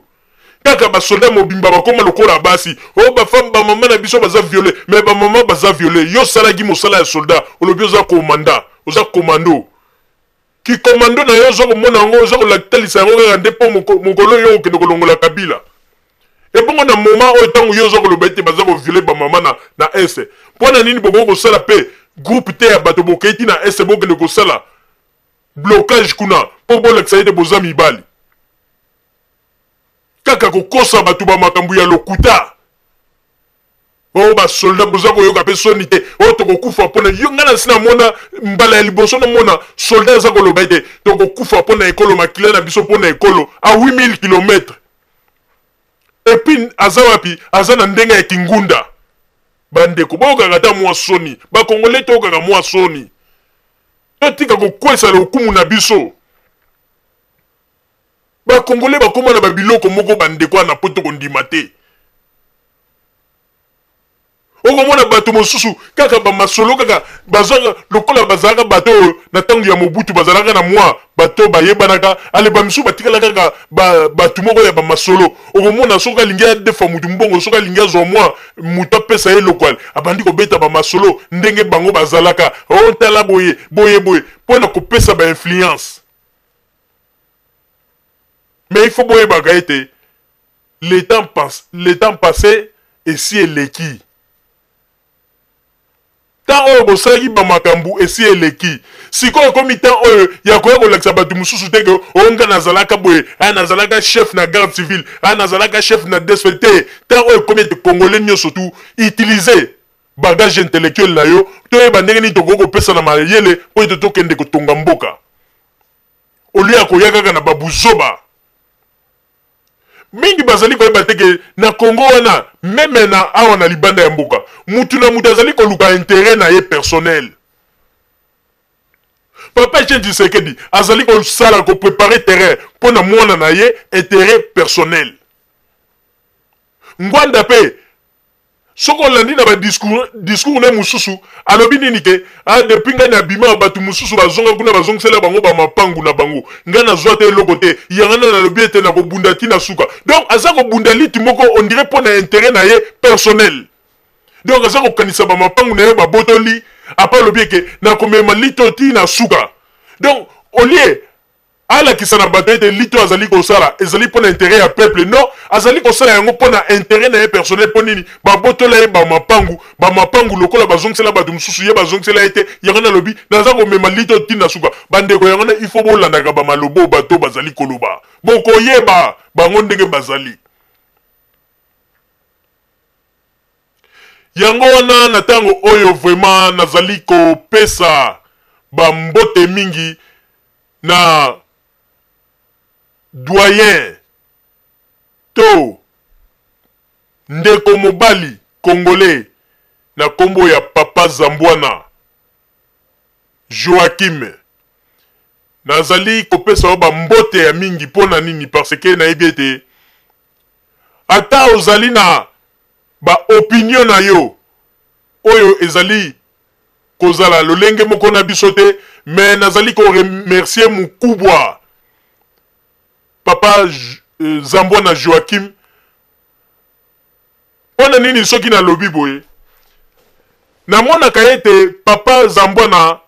Kaka ba soldats mobimba bakoma lokola basi, oh ba femmes ba mama na biso baza viole, mais ba mama baza viole, yo osalaki mosala ya soldat, olobi oza commandant, oza commando. Ki commando na yo oza komona yango, oza kotalisa yango kaka nde mpo mokolo yo okende kolongola Kabila. Ebongo na moment oyo ntango yo oza koloba ete baza koviole bamama na, na est, mpo na nini bokoki kosala mpe groupe te ya bato bokei ti na est bokende kosala blocage kuna mpo bolakisa ete boza mibali? Kaka kokosa bato ba makambo ya lokuta. Oh ba soldat boza koyoka pe soni te. Oh tokokufa pona yo nga na sina mona mbala ya liboso na mona soldat aza koloba ete tokokufa pona ekolo makila na biso pona ekolo a 8000 km. Et puis aza wapi? Aza na ndenge ya kingunda. Bandeko boyokaka ata mwa soni. Ba Congolais toyokaka mwa soni. Totika kokwesa lokumu na biso. Ba Congolais bakoma na ba biloko moko bandeko wana poto kondima te. Okomona bato mosusu kaka ba masolo kaka bazwaka lokola bazalaka bato oyo na ntango ya Mobutu bazalaka na mwa bato bayebanaka, ale ba misusu batikala kaka ba bato moko ya ba masolo. Okomona soki alingi adefa motu mbongo, soki alingi azwa mwa moto apesa ye eloko, ale abandi kobeta ba masolo ndenge bango bazalaka, o tala boye boye boye, mpo na kopesa ba influence. Mais il faut boyebaka ete le temps passe, le temps passé esi eleki. Temps oyo bosalaki ba makambo esi eleki. Sikoyo ekomi temps oyo ya koya kolakisa bato mosusu te ke o nga nazalaka boye, ah nazalaka chef na garde civile, ah nazalaka chef na DSP te. Temps oyo ekomi ete Congolais nyonso tout utiliser bagage intellectuel na yo, toyeba ndenge nini tokoki kopesana mayele mpo ete tokende kotonga mboka. Au lieu ya koya kaka na ba buzoba. Mingi bazali koyeba te ke na Congo wana meme na awa na libanda ya mboka mutu na mutu azali koluka interet na ye personnel. Papa Etienne Tshisekedi azali kosala ko preparer terrain mpo na mwana na ye interet personnel. Ngwanda pe Soki olandi na ba discours discours ne mususu alobi nini ke ah depuis ngai na bima batu mususu bazonga kuna bazongisela bango ba mapangu na bango ngai nazwa te eloko te yanga na nalobi ete nakobunda ti na suka donc aza kobunda lutte moko on dirait mpo na interet na ye personnel donc aza kokanisa ba mapangu na ye babotoli apa alobi eke nakomema lutte oyo ti na suka donc au lieu Alakisa na bato ete lutte oyo azali kosala ezali mpo na interet ya peuple. Non, azali kosala yango mpo na interet na ye personnel. Mpo nini? Babotola ye ba mapangu, ba mapangu lokola bazongisela bato mosusu, ye bazongisela ye te. Yango nalobi, naza komema lutte oyo tii na suka. Bandeko, yango wana il faut bolandaka ba maloba oyo bato bazali koloba. Bokoyeba bango ndenge bazali. Yango wana na tango oyo vraiment nazali kopesa ba mbote mingi na doyen to ndeko mobali congolais na kombo ya papa Zambwana Joachim nazali kopesa yo ba mbote ya mingi pona nini parce que nayebi ete ata ozali na ba opinion na yo oyo ezali kozala lolenge moko na biso te mais nazali ko remercier mukubwa papa euh, Zambwana Joachim mpo na nini soki nalobi boye namonaka ete papa Zambwana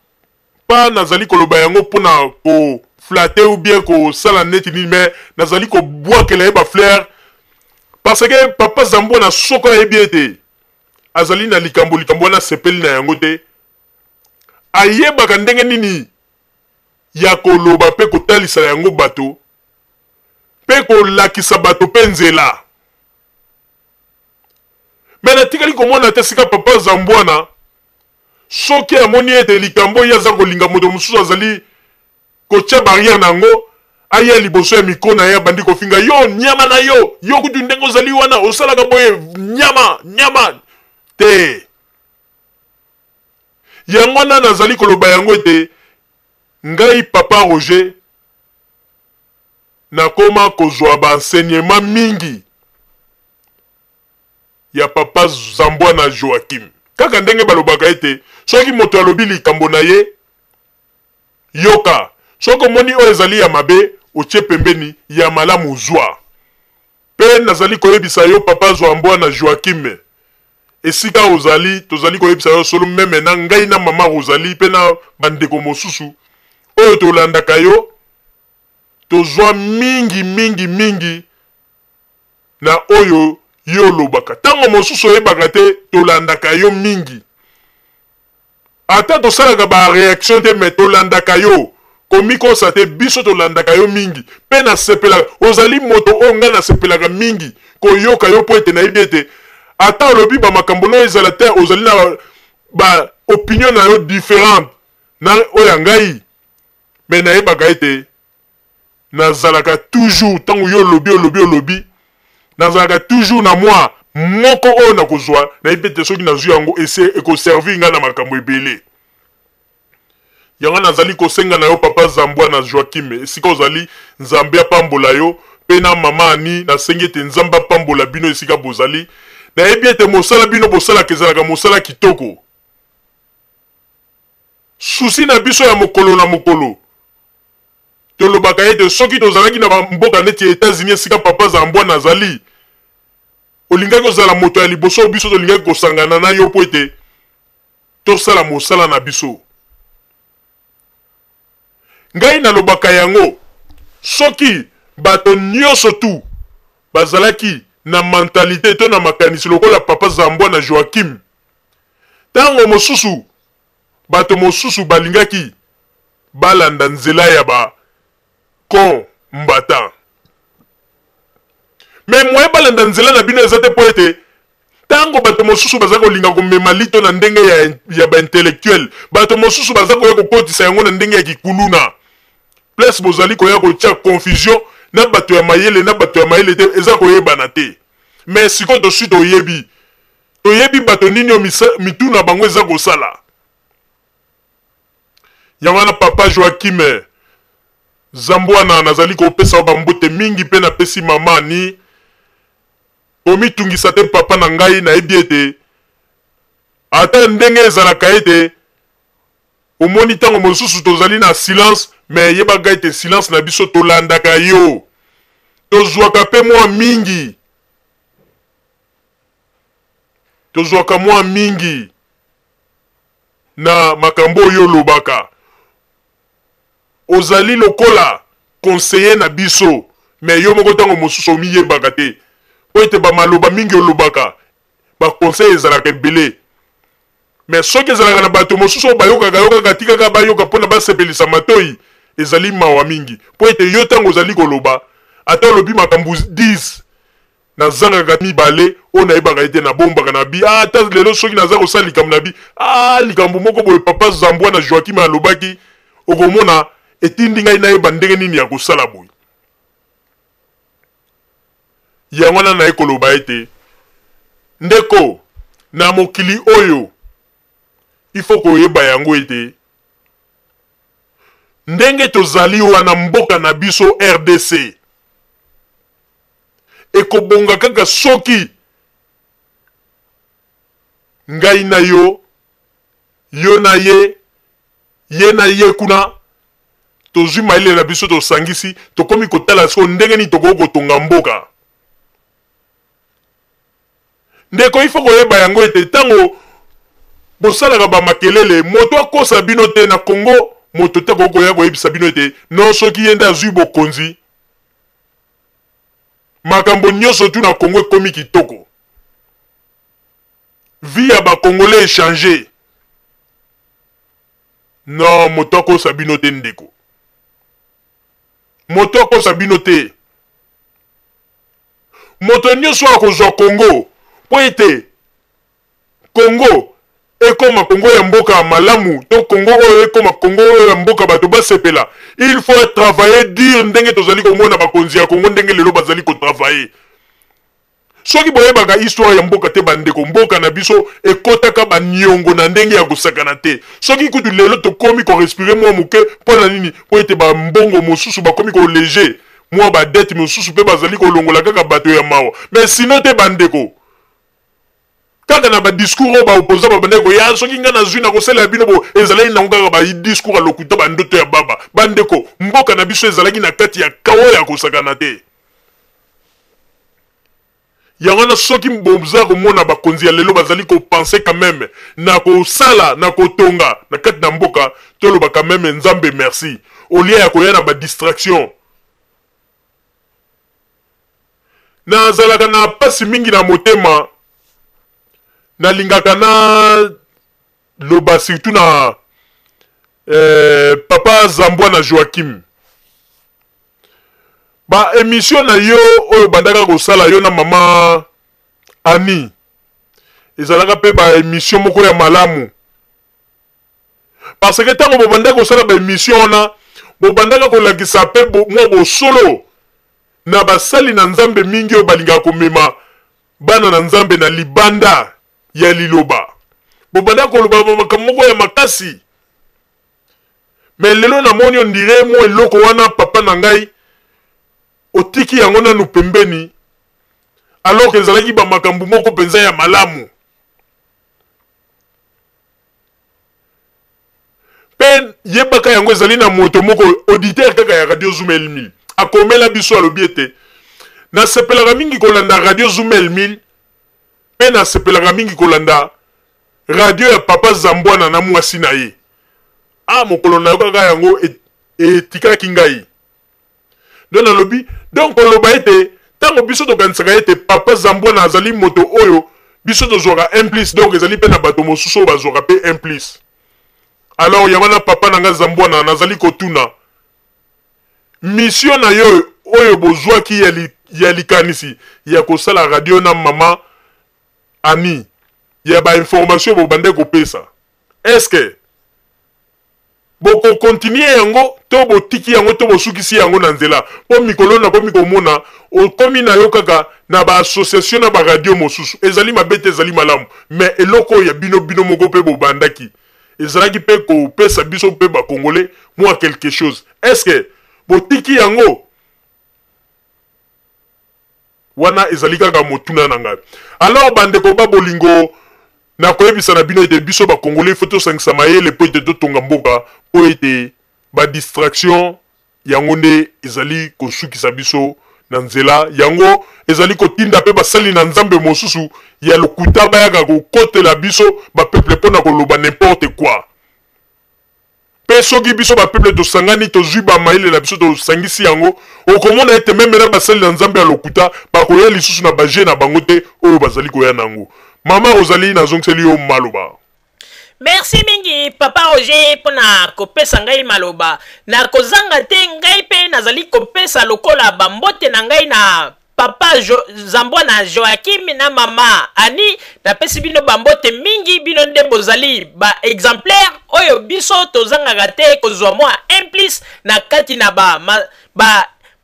pa nazali koloba yango mpo na ko flatter ou bien kosala neti nini mais nazali kobwakela ye ba fleurs. Parce que papa Zambwana soko ayebi ete azali na likambo, likambo wana asepeli na yango te, ayebaka ndenge nini ya koloba mpe kotalisa yango bato mpe kolakisa bato mpe nzela. Me natikali komona te sika papa Zambwana soki amoni ete likambo ye aza kolinga moto mosusu azali kotia barrière na yango, aya liboso ya mikro na ye abandi kofinga yo nyama na yo, yo kutu ndenge ozali wana osalaka boye nyama nyama te. Yango wana nazali koloba yango ete ngai papa Roger nakoma kozwa ba enseignement mingi ya papa Zambwana Joachim. Kaka ndenge balobaka ete soki moto alobi likambo na ye, yoka, soki omoni oyo ezali ya mabe, otie pembeni, ya malamu zwa. Pe nazali koyebisa yo papa Zambwana Joachim, esika ozali, tozali koyebisa yo solo meme na ngai na mama Rosalie pe na bandeko mosusu oyo tolandaka yo, tozwa mingi mingi mingi na oyo yo olobaka. Tango mosusu oyebaka te, tolandaka yo mingi. Ata tosalaka ba reaction te mais tolandaka yo. Komikosa te, biso tolandaka yo mingi. Pe nasepelaka, ozali moto oyo ngai nasepelaka mingi koyoka yo mpo ete nayebi ete ata olobi ba makambo nayo ezala te, ozali na ba opinion na yo differente na oyo ya ngai, mais nayebaka ete nazalaka toujours ntango yo olobi olobi olobi, nazalaka toujours na mwa moko oyo nakozwa, nayebi ete soki nazwi yango ese ekoservir ngai na makambo ebele. Yango nazali kosenga na yo papa Zambwana Joachim, esika ozali, Nzambe apambola yo, mpe na mama Annie, nasengi ete Nzambe apambola bino esika bozali. Nayebi ete mosala bino bosalaka ezalaka mosala kitoko. Souci na biso ya mokolo na mokolo, tolobaka ete soki tozalaki na mboka neti ya Etats-Unis esika papa Zambwana azali, olingaki kozala moto ya liboso biso tolingaki kosangana na yo mpo ete tosala mosala na biso. Ngai nalobaka yango, soki bato nyonso tu bazalaki na mentalite to na makanisi lokola papa Zambwana Joachim, tango mosusu bato mosusu balingaki balanda nzela ya ba combattant. Mais moyen balanda nzela na bino eza te mpo ete tango bato mosusu baza kolinga komema lito na ndenge ya ba intellectuel, bato mosusu baza koya kokotisa yango na ndenge ya kikuluna. Place bozali koya kotia confusion na bato ya mayele na bato ya mayele te, eza koyebana te. Mais sikoyo tosi toyebi, toyebi bato nini oyo mitu na bango eza kosala. Yango wana papa Joachim Zambwana, nazali kopesa yo bambote mingi mpe napesi mama ni komitungisa te papa na ngai, nayebi ete ata ndenge ezalaka ete omoni ntango mosusu tozali na silence, mais yebaka ete silence na biso tolandaka yo, tozwaka mpe mwa mingi, tozwaka mwa mingi na makambo oyo olobaka. Ozali lokola conseiller na biso, mais yo moko ntango mosusu omiyebaka te, mpo ete ba maloba mingi olobaka, ba conseil ezalaka ebele. Mais soki ezalaka na bato mosusu oyo bayokaka yo kaka, tikaka bayoka mpona basepelisa matoi, ezali mawa mingi, mpo ete yo ntango ozali koloba, ata olobi makambo 10, nazangaka mibale oyo nayebaka ete nabombaka na bi, ata lelo soki naza kosala likambo na bi, likambo moko boye papa Zambwa na Joachim alobaki, okomona etindi ngai nayeba ndenge nini ya kosala boye. Yango wana naye koloba ete ndeko, na mokili oyo il faut koyeba yango ete ndenge tozali wana mboka na biso RDC ekobonga kaka soki ngai na yo, yo na ye, ye na ye kuna, tozwi mayele na biso, tosangisi, tokomi kotala sikoyo ndenge nini tokoki kotonga mboka. Ndeko, il faut koyeba yango ete ntango bosalaka ba makelele, moto akosa bino te. Na Congo, moto te akoki koya koyebisa bino ete non, soki ye nde azwi bokonzi, Makambo nyonso tu na Congo ekomi kitoko. Vie ya ba Congolais echanger. Non, moto akosa bino te ndeko. Moto akosa bino te. Moto nyonso akozwa Congo mpo ete Congo ekoma Congo ya mboka ya malamu to Congo oyo ekoma Congo oyo ya mboka bato basepela, il faut travailler dur ndenge tozali komona bakonzi ya Congo ndenge lelo bazali ko travailler. Soki boyebaka histoire ya mboka te bandeko, mboka na biso ekotaka ba niongo na ndenge ya kosakana te. Soki kutu lelo tokomi ko respirer mwa moke, mpo na nini? Mpo ete ba mbongo mosusu bakomi ko leger mwa ba dette mosusu mpe bazali kolongola kaka bato ya mawa. Mais sinon te bandeko, kaka na ba discours oyo ba opposants babandaki koya, soki ngai nazwi nakosalela bino bo, ezalaki nango kaka ba discours ya lokuta, ba ndoto ya baba. Bandeko, mboka na biso ezalaki na kati ya chaos ya kosakana te. Yango wana soki boza komona bakonzi ya lelo bazali ko penser quand meme na kosala na kotonga na kati na mboka, toloba quand meme Nzambe merci au lieu ya koya na ba distraction. Nazalaka na pasi mingi na motema, nalingaka na loba surtout na papa Zambwa na Joachim. Ba emission na yo oyo bandaka kosala yo na mama Annie ezalaka pe ba emission moko ya malamu, parce que tango bobandaka kosala ba emission wana bobandaka kolakisa pe mwa bosolo na basali na Nzambe mingi oyo balingaka komema bana na Nzambe na libanda ya liloba. Bobandaka koloba makambo moko ya makasi. Mais lelo namoni on dirait mwa eloko wana papa na ngai otiki yango nanu pembeni, alors que ezalaki ba makambo moko mpenza ya malamu. Pe yebaka yango ezali na moto moko auditeur kaka ya Radio Zoom El 1000 akomela biso, alobi ete nasepelaka mingi kolanda Radio Zoom El 1000 pe nasepelaka mingi kolanda radio ya papa Zambwana na mwasi na ye. Ah, mokolo nayokaka yango etikaki ngai. Donc nalobi, donc koloba ete tango biso tokanisaka ete papa Zambwana azali moto oyo biso tozwaka un plus, donc ezali pe na bato mosusu oyo bazwaka pe un plus. Alors yango wana papa na nga Zambwana nazali kotuna mission na yo oyo bozwaki ya likanisi ya kosala radio na mama Annie ya ba information bobandaki kopesa, est-ce que boko continuer yango to botiki yango to bosukisi yango na nzela? Po mikolo nakomi komona okomi na yo kaka na ba association na ba radio mosusu. Ezali mabe te, ezali malamu, mais eloko oyo ya bino bino moko pe bobandaki ezalaki pe kopesa biso pe ba Congolais mua quelque chose. Est-ce que botiki yango? Wana ezali kaka motuna na ngai. Alors bandeko ba bolingo, nakoyebisa na bino ete biso ba Congolais il faut tosangisa mayele mpo ete totonga mboka, mpo ete ba distraction yango nde ezali kosukisa biso na nzela. Yango ezali kotinda mpe basali na Nzambe mosusu ya lokuta bayaka kokotela biso ba peuple mpo na koloba n'importe quoi. Pe soki biso ba peuple tosangani, tozui ba mayele na biso tosangisi yango, okomona ete meme na basali na Nzambe ya lokuta bakoya lisusu na ba jeux na bango te oyo bazali koya na yango. Mama Rosalie, nazongiseli yo maloba.
Merci mingi papa Roger pona kopesa ngai maloba. Na kozanga te ngai pe nazali kopesa lokola ba mbote na ngai na papa Zambwana Joachim na mama Annie, napesi bino ba mbote mingi, bino nde bozali ba exemplaire oyo biso tozangaka te kozwa mwa un plus na kati na ba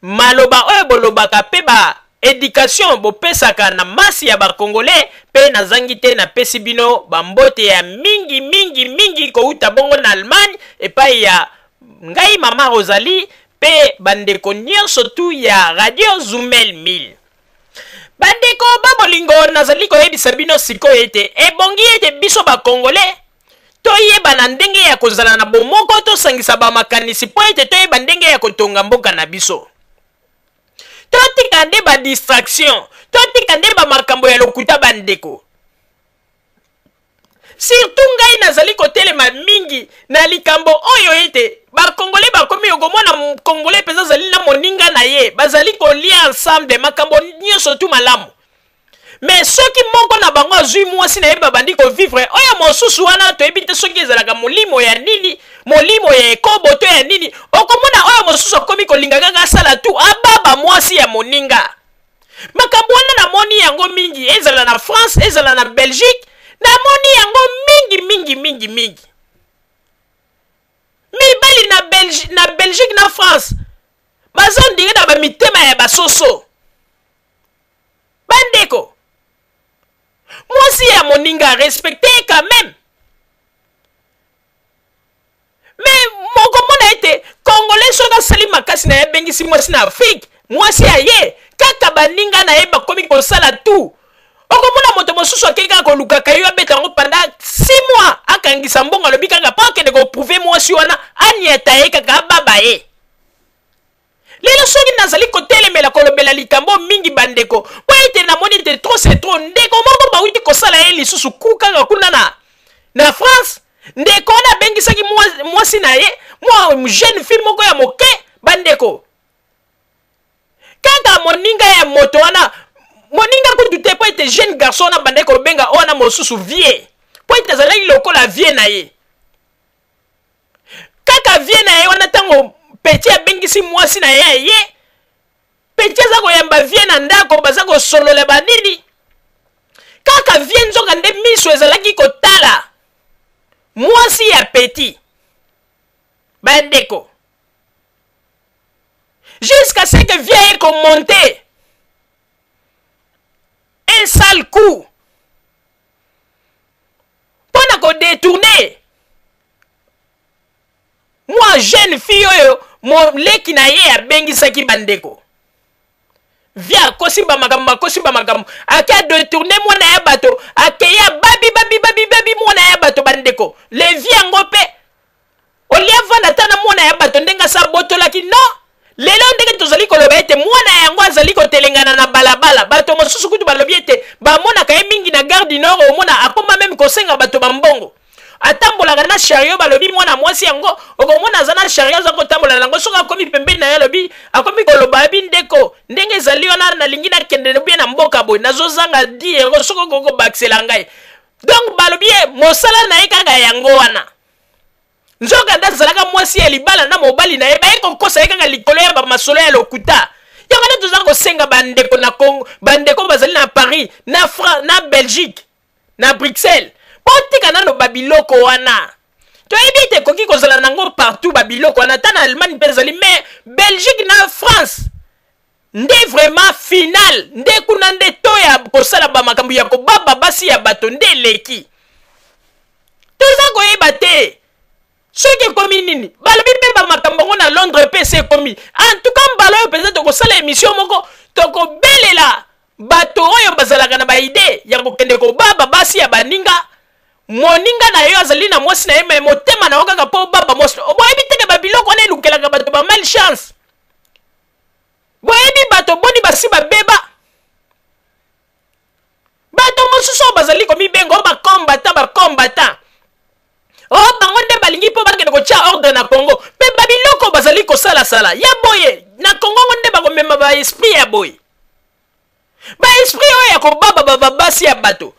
maloba oyo bolobaka pe ba education bopesaka na masse ya ba Congolais. Pe nazangi te napesi bino ba mbote ya mingi mingi mingi kowuta bongo na Allemagne epai ya ngai mama Rosalie pe bandeko nyonso tu ya Radio Zumel 1000. Bandeko ba bolingo, nazali koyebisa bino sikoyo ete ebongi ete biso ba Congolais toyeba na ndenge ya kozala na bomoko, tosangisa ba makanisi mpo ete toyeba ndenge ya kotonga mboka na biso. Totika nde ba distraction, totika nde ba makambo ya lokuta bandeko. Surtout ngai nazali kotelema mingi na likambo oyo ete bakongole bakomi, okomona kongole mpenza azali na moninga na ye, bazali kolia ensemble, makambo nyonso tu malamu. Me soki moko na bango azwi mwasi na ye, babandi kovivre, oyo mosusu wana toyebi te soki ezalaka molimo ya nini, molimo ya ekobo to ya nini. Okomona oyo mosusu akomi kolinga kaka asala tu ababa mwasi ya moninga. Makambo wana namoni yango mingi, ezala na France, ezala na Belgique, namoni yango mingi mingi mingi mingi. Mibali na Belgique na France baza ondire na bamitema ya basoso. Bandeko, mwasi ya moninga respecte quand même. Me mokomona ete congolais soki asali makasi na ye, abengisi mwasi na Afrike, mwasi ya ye kaka baninga na ye bakomi kosala tu. Okomona moto mosusu akei kaka kolukaka yo, abeta yango pendant 6 mois, akangisa mbongo, alobi kaka mpo akende koprouve mwasi wana, aniata ye kaka, ababa ye. Lelo soki nazali kotelemela kolobela likambo mingi bandeko, mpo ete namoni ete trop c'est trop. Ndeko moko bawuti kosala ye lisusu ku kaka kuna na France. Ndeko wana abengisaki mwasi na ye, mwa jeune fille moko ya moke. Bandeko, kaka moninga ya moto wana, moninga kutu te, mpo ete jeune garçon wana bandaki kobenga wana mosusu vie, mpo ete azalaki lokola vie na ye. Kaka vie na ye wana, ntango petit abengisi mwasi na ye, ye petit aza koyamba vie na ndako, baza kosolola banini, kaka vie nzoka nde miso ezalaki kotala mwasi ya petit. Bandeko, jusqu'à ce que vie aye komonte un sale coup mpo na kodetourne mwa jeune fille oyo moleki na ye abengisaki. Bandeko, vie akosimba makambo, akosimba makambo, ake adetourne mwana ya bato, akei ababi babi babi babi mwana ya bato. Bandeko, le vie yango mpe olia vanda ata na mwana ya bato ndenge asa abotolaki. Non, lelo ndenge tozali koloba ete mwana yango azali kotelengana na balabala, bato mosusu kutu balobi ete bamonaka ye mingi na Gare du Nord. Omona akoma meme kosenga bato bambongo, atambolaka na chariot. Balobi mwana mwasi yango okomona aza na chariot, aza kotambola nango. Soki akomi pembeni na ye, alobi, akomi koloba, abi: "Ndeko, ndenge ezali wana, nalingi nakende bie na mboka boye, nazozanga 10 euro, soki okoki kobakisela ngai." Donc balobi ye mosala na ye kaka yango wana. Nzoka nde azalaka mwasi ya libala na mobali na ye, baye kokosa ye kaka likolo ya bamasolo ya lokuta. Yango nde toza kosenga bandeko na Congo, bandeko bazali na Paris, na France, na Belgique, na Bruxelles, botika nano babiloko wana. Toyebi ete ekoki kozala nango partout babiloko wana, ata na Allemagne mpe ezali, mais Belgique na France nde vraiment final, nde kuna nde to ya kosala bamakambo ya kobaba basi ya bato nde eleki. Toza koyeba te soki ekomi nini. Balobi mpe bamakambo yango na Londres mpe ese ekomi. En tout cas, mbala oyo mpenza tokosala émission moko, tokobelela bato oyo bazalaka na baidées ya kokende kobaba basi ya baninga. Moninga na yo azali na mwasi na ye, me motema na yo kaka mpo obaba mwasi. Boyebi teke babiloko wana elukelaka bato ba malchance. Boyebi bato boni basi babeba? Bato mosusu oyo bazali komibenga oyo bakombata, bakombata oyo bango nde balingi mpo bakende kotia ordre na Congo, mpe babiloko bazali kosalasala ya boye na Congo ngo nde bakomema baesprit ya boye, baesprit oyo ya kobaba babasi ya bato.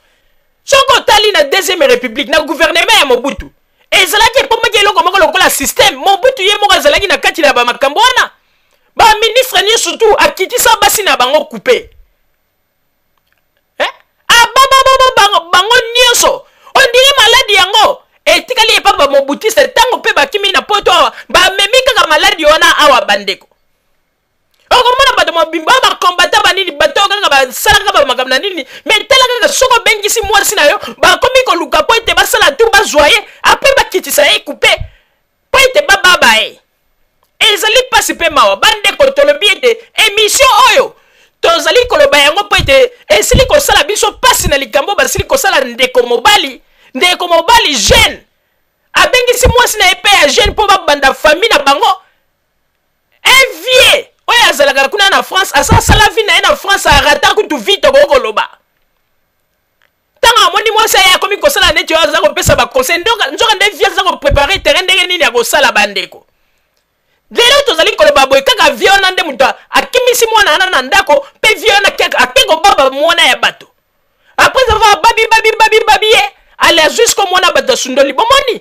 Soki otali na Deuxième République, na gouvernement ya Mobutu, ezalaki ekomaki eloko moko lokola système. Mobutu ye moko azalaki na kati na bamakambo wana. Baministre nyonso tu akitisa basi na bango coupe, eh? Ababababa bango, bango nyonso. Ondiri maladi yango etikali epa bamobutiste. Ntango mpe bakimi na Poto awa, bamemi kaka maladi wana awa. Bandeko, okomona bato mobimba oyo bakombata banini, bato oyo kaka basalaka bamakambo na nini, me tala kaka soki obengisi mwasi na yo, bakomi koluka mpo ete basala tu bazwa ye, apres bakitisa ye coupe mpo ete bababa ye. Ezali mpasi mpe mawa. Bandeko, tolobi ete émission oyo tozali koloba yango mpo ete esili kosala biso mpasi na likambo basili kosala ndeko mobali. Ndeko mobali jeune abengisi mwasi na ye mpe ya jeune mpo babanda famille na bango. Un vieux oyo azalaka kuna na France, asasala vie na ye na France, arata kutu vie. Tokoki koloba ntango Amoni mwasi aye akomi kosala neti oyo aza kopesa baconseil, nzoka nde vie aza koprepare terrain ndenge nini ya kosala. Bandeko, lelo tozali koloba boye, kaka vie wana nde moto akimisi mwana wana na ndako, mpe vie wana ake kobaba mwana ya bato. Après avoir babi babi babi babi ye, ale jusqu'au mwana bato asundoli. Bomoni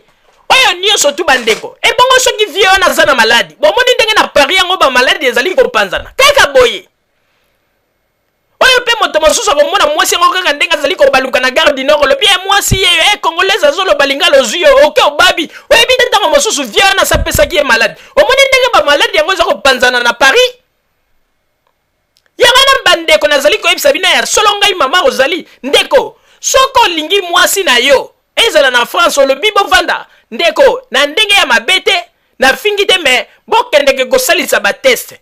oyo nyonso tu, bandeko. Ebongo soki vie wana aza na maladi? Bomoni ndenge na Paris yango bamaladi ezali kopanzana kaka boye. Oyo mpe moto mosusu akomona mwasi yango kaka ndenge azali kobaluka na Gare du Nord, olobi ye mwasi ye e congolaise azoloba lingala, ozwi yo oke obabi, oyebi te ntango mosusu vie wana asapesaki ye maladi. Omoni ndenge bamaladi yango eza kopanzana na Paris. Yango wana, bandeko, nazali koyebisa bino ya solo, ngai mama ozali ndeko, soki olingi mwasi na yo ezala na France, olobi bovanda, ndeko, na ndenge ya mabe te, nafingi te, me bokendeke kosalisa batest,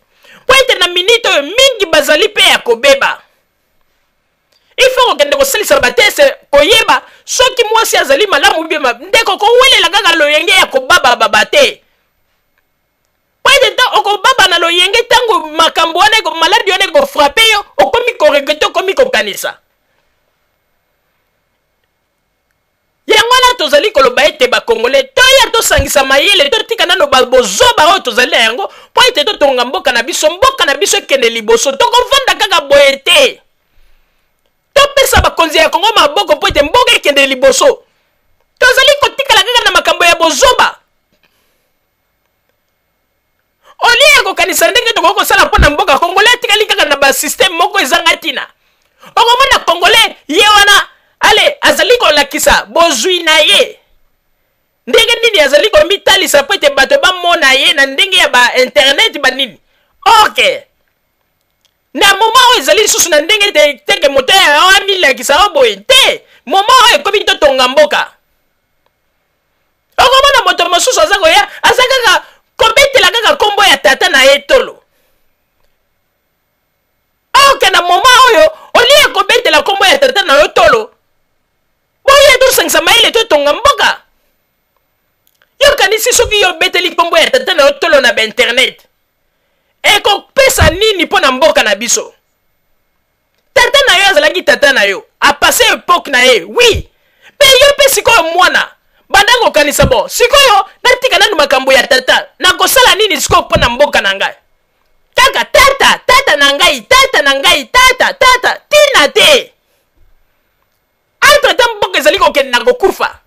mpo ete na minute oyo mingi bazali mpe ya kobeba. Il faut kokende kosalisa batest, koyeba soki mwasi azali malamu bie. Ndeko, kowelela kaka loyenge ya kobabababa te, po ete ntango okobaba na loyenge, ntango makambo wana, maladi wana ekofrapper yo, okomi koregretter, okomi kokanisa. Yango wana tozali koloba ete bakongole toya tosangisa mayele, totika nano bozoba oyo tozali na yango, mpo ete totonga mboka na biso, mboka na biso ekende liboso. Tokovanda kaka boye te. Topesa bakonzi ya Kongo maboko mpo ete mboka ekende liboso. Tozali kotikala kaka na makambo ya bozoba olie ya kokanisa ndenge tokoki kosala mpo na mboka. Congolais atikali kaka na basystème moko ezanga ntina. Okomona Congolais ye wana ale azali kolakisa bozwi na ye, ndenge nini azali komitalisa mpo ete bato bamona ye na ndenge ya bainternet banini. Ok, na moment oyo ezali lisusu na ndenge te teke moto ya amilakisa o boye te. Moment oyo ekomi totonga mboka. Okomona moto mosusu aza koya, aza kaka kobetela kaka nkombo ya tata na ye tolo. Ok, na moment oyo olie kobetela nkombo ya tata na yo tolo, boye tosangisa mayele, totonga mboka. Yokanisi soki yo obeteli nkombo ya tata na yo tolo na bainternet, ekopesa nini mpo na mboka na biso? Tata na yo azalaki tata na yo, apasser époque na ye, oui. Mpe yo mpe sikoyo mwana, banda kokanisa: bon, sikoyo natika nanu makambo ya tata, nakosala nini sikoyo mpo na mboka na ngai? Kaka tata, tata na ngai, tata na ngai, tata, tata, ntina te. Entre temps mboka ezali kokende na kokufa.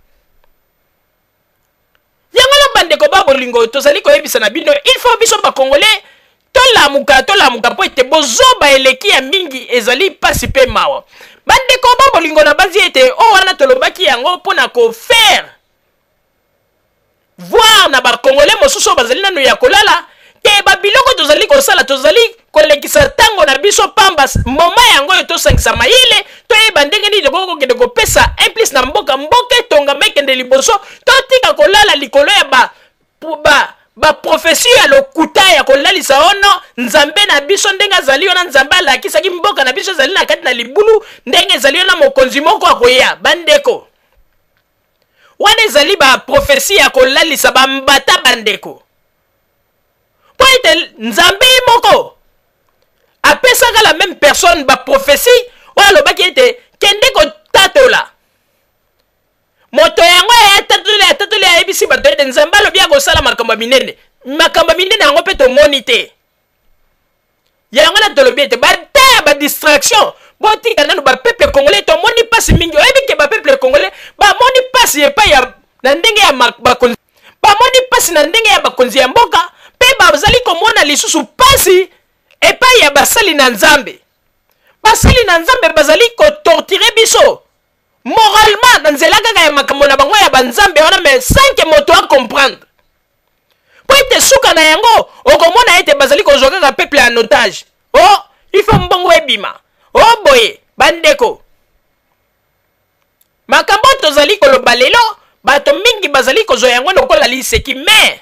Yango na bandeko ba bolingo, tozali koyebisa na bino, il faut biso bakongolais tolamuka, tolamuka, mpo ete bozoba eleki ya mingi, ezali mpasi mpe mawa. Bandeko ba bolingo, na bazi ete oyo wana tolobaki yango mpo na kofaire voir na bakongolais mosusu oyo bazali nano ya kolala te. Babiloko tozali kosala, tozali kolekisa ntango na biso pamba. Moment yango oyo tosangisa mayele, toyeba ndenge nini tokoki kokende kopesa un plus na mboka, mboka etongama, ekende liboso. Totika kolala likolo ya ba baprophétie ya lokuta ya kolalisa ono Nzambe na biso ndenge azali wana, Nzambe alakisaki mboka na biso ezali na kati na libulu, ndenge ezali wana, mokonzi moko akoya. Bandeko, wana ezali baprophétie ya kolalisa bambata, bandeko, mpo ete Nzambe ye moko apesaka la même personne baprophétie oyo alobaki ete kende kotatola. Moto yango atatoli, atatoli, ayebisi bato ete Nzambe alobi akosala makambo ya minene. Makambo ya minene yango mpe tomoni te. Yango na tolobi ete bata ya badistraction, botika nanu. Bapeuple congolais tomoni mpasi mingi. Oyebi ke bapeuple congolais bamoni mpasi epai ya na ndenge ya bakonzi, bamoni mpasi na ndenge ya bakonzi ya mboka, mpe bazali komona lisusu mpasi epai ya basali na Nzambe. Basali na Nzambe bazali kotorturer biso moralement na nzela kaka ya makambo na bango ya banzambe wana, mais sans que moto acomprendre, mpo ete suka na yango okomona ete bazali kozwa kaka peuple en otage. O oh, il faut mbongo ebima o oh, boye. Bandeko, makambo tozali koloba lelo, bato mingi bazali kozwa yango lokola liseki, mais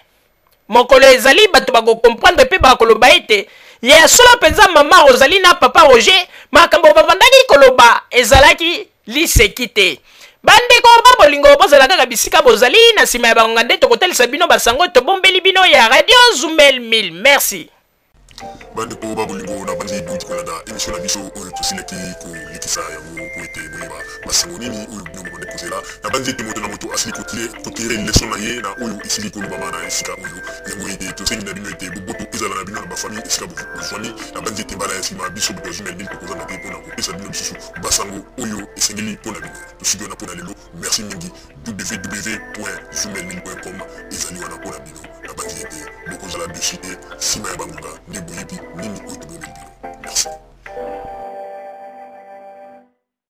mokolo ezali bato bakocomprendre mpe bakoloba ete ya solo mpenza mama Rosalie na papa Roger, makambo bavandaki koloba ezalaki liseki te. Bandeko ba bolingo, bozala kaka bisika bozali. Na nsima ya bangonga nde tokotalisa bino basango tobombeli bino ya Radio Zumel 1000. Merci.
Bandeko ba bolingo, na banzi bouti kolanda émission na biso oyo tosilaki kolekisa yango po ete boyeba basango nini oyo bino bobandi kozela. Na banzi ete moto na moto asili kotire leson na ye na oyo esili kolobama na esika oyo. Yango ete tosengi na bino ete boboto ezala na bino na bafamille esika bozwami. Na banzi ete mbala ya nsima biso bato ya Zumelmil tokozanga te mpona kopesa bino lisusu basango oyo esengeli mpo na bino. Tosuki wana mpo na lelo. Merci mingi. www.zumelmil.com ezali wana mpo na bino. Nabanzi ete bokozala dessus te nsima ya bangonga nde boyebi nini oyo tobomeli bino. Merci.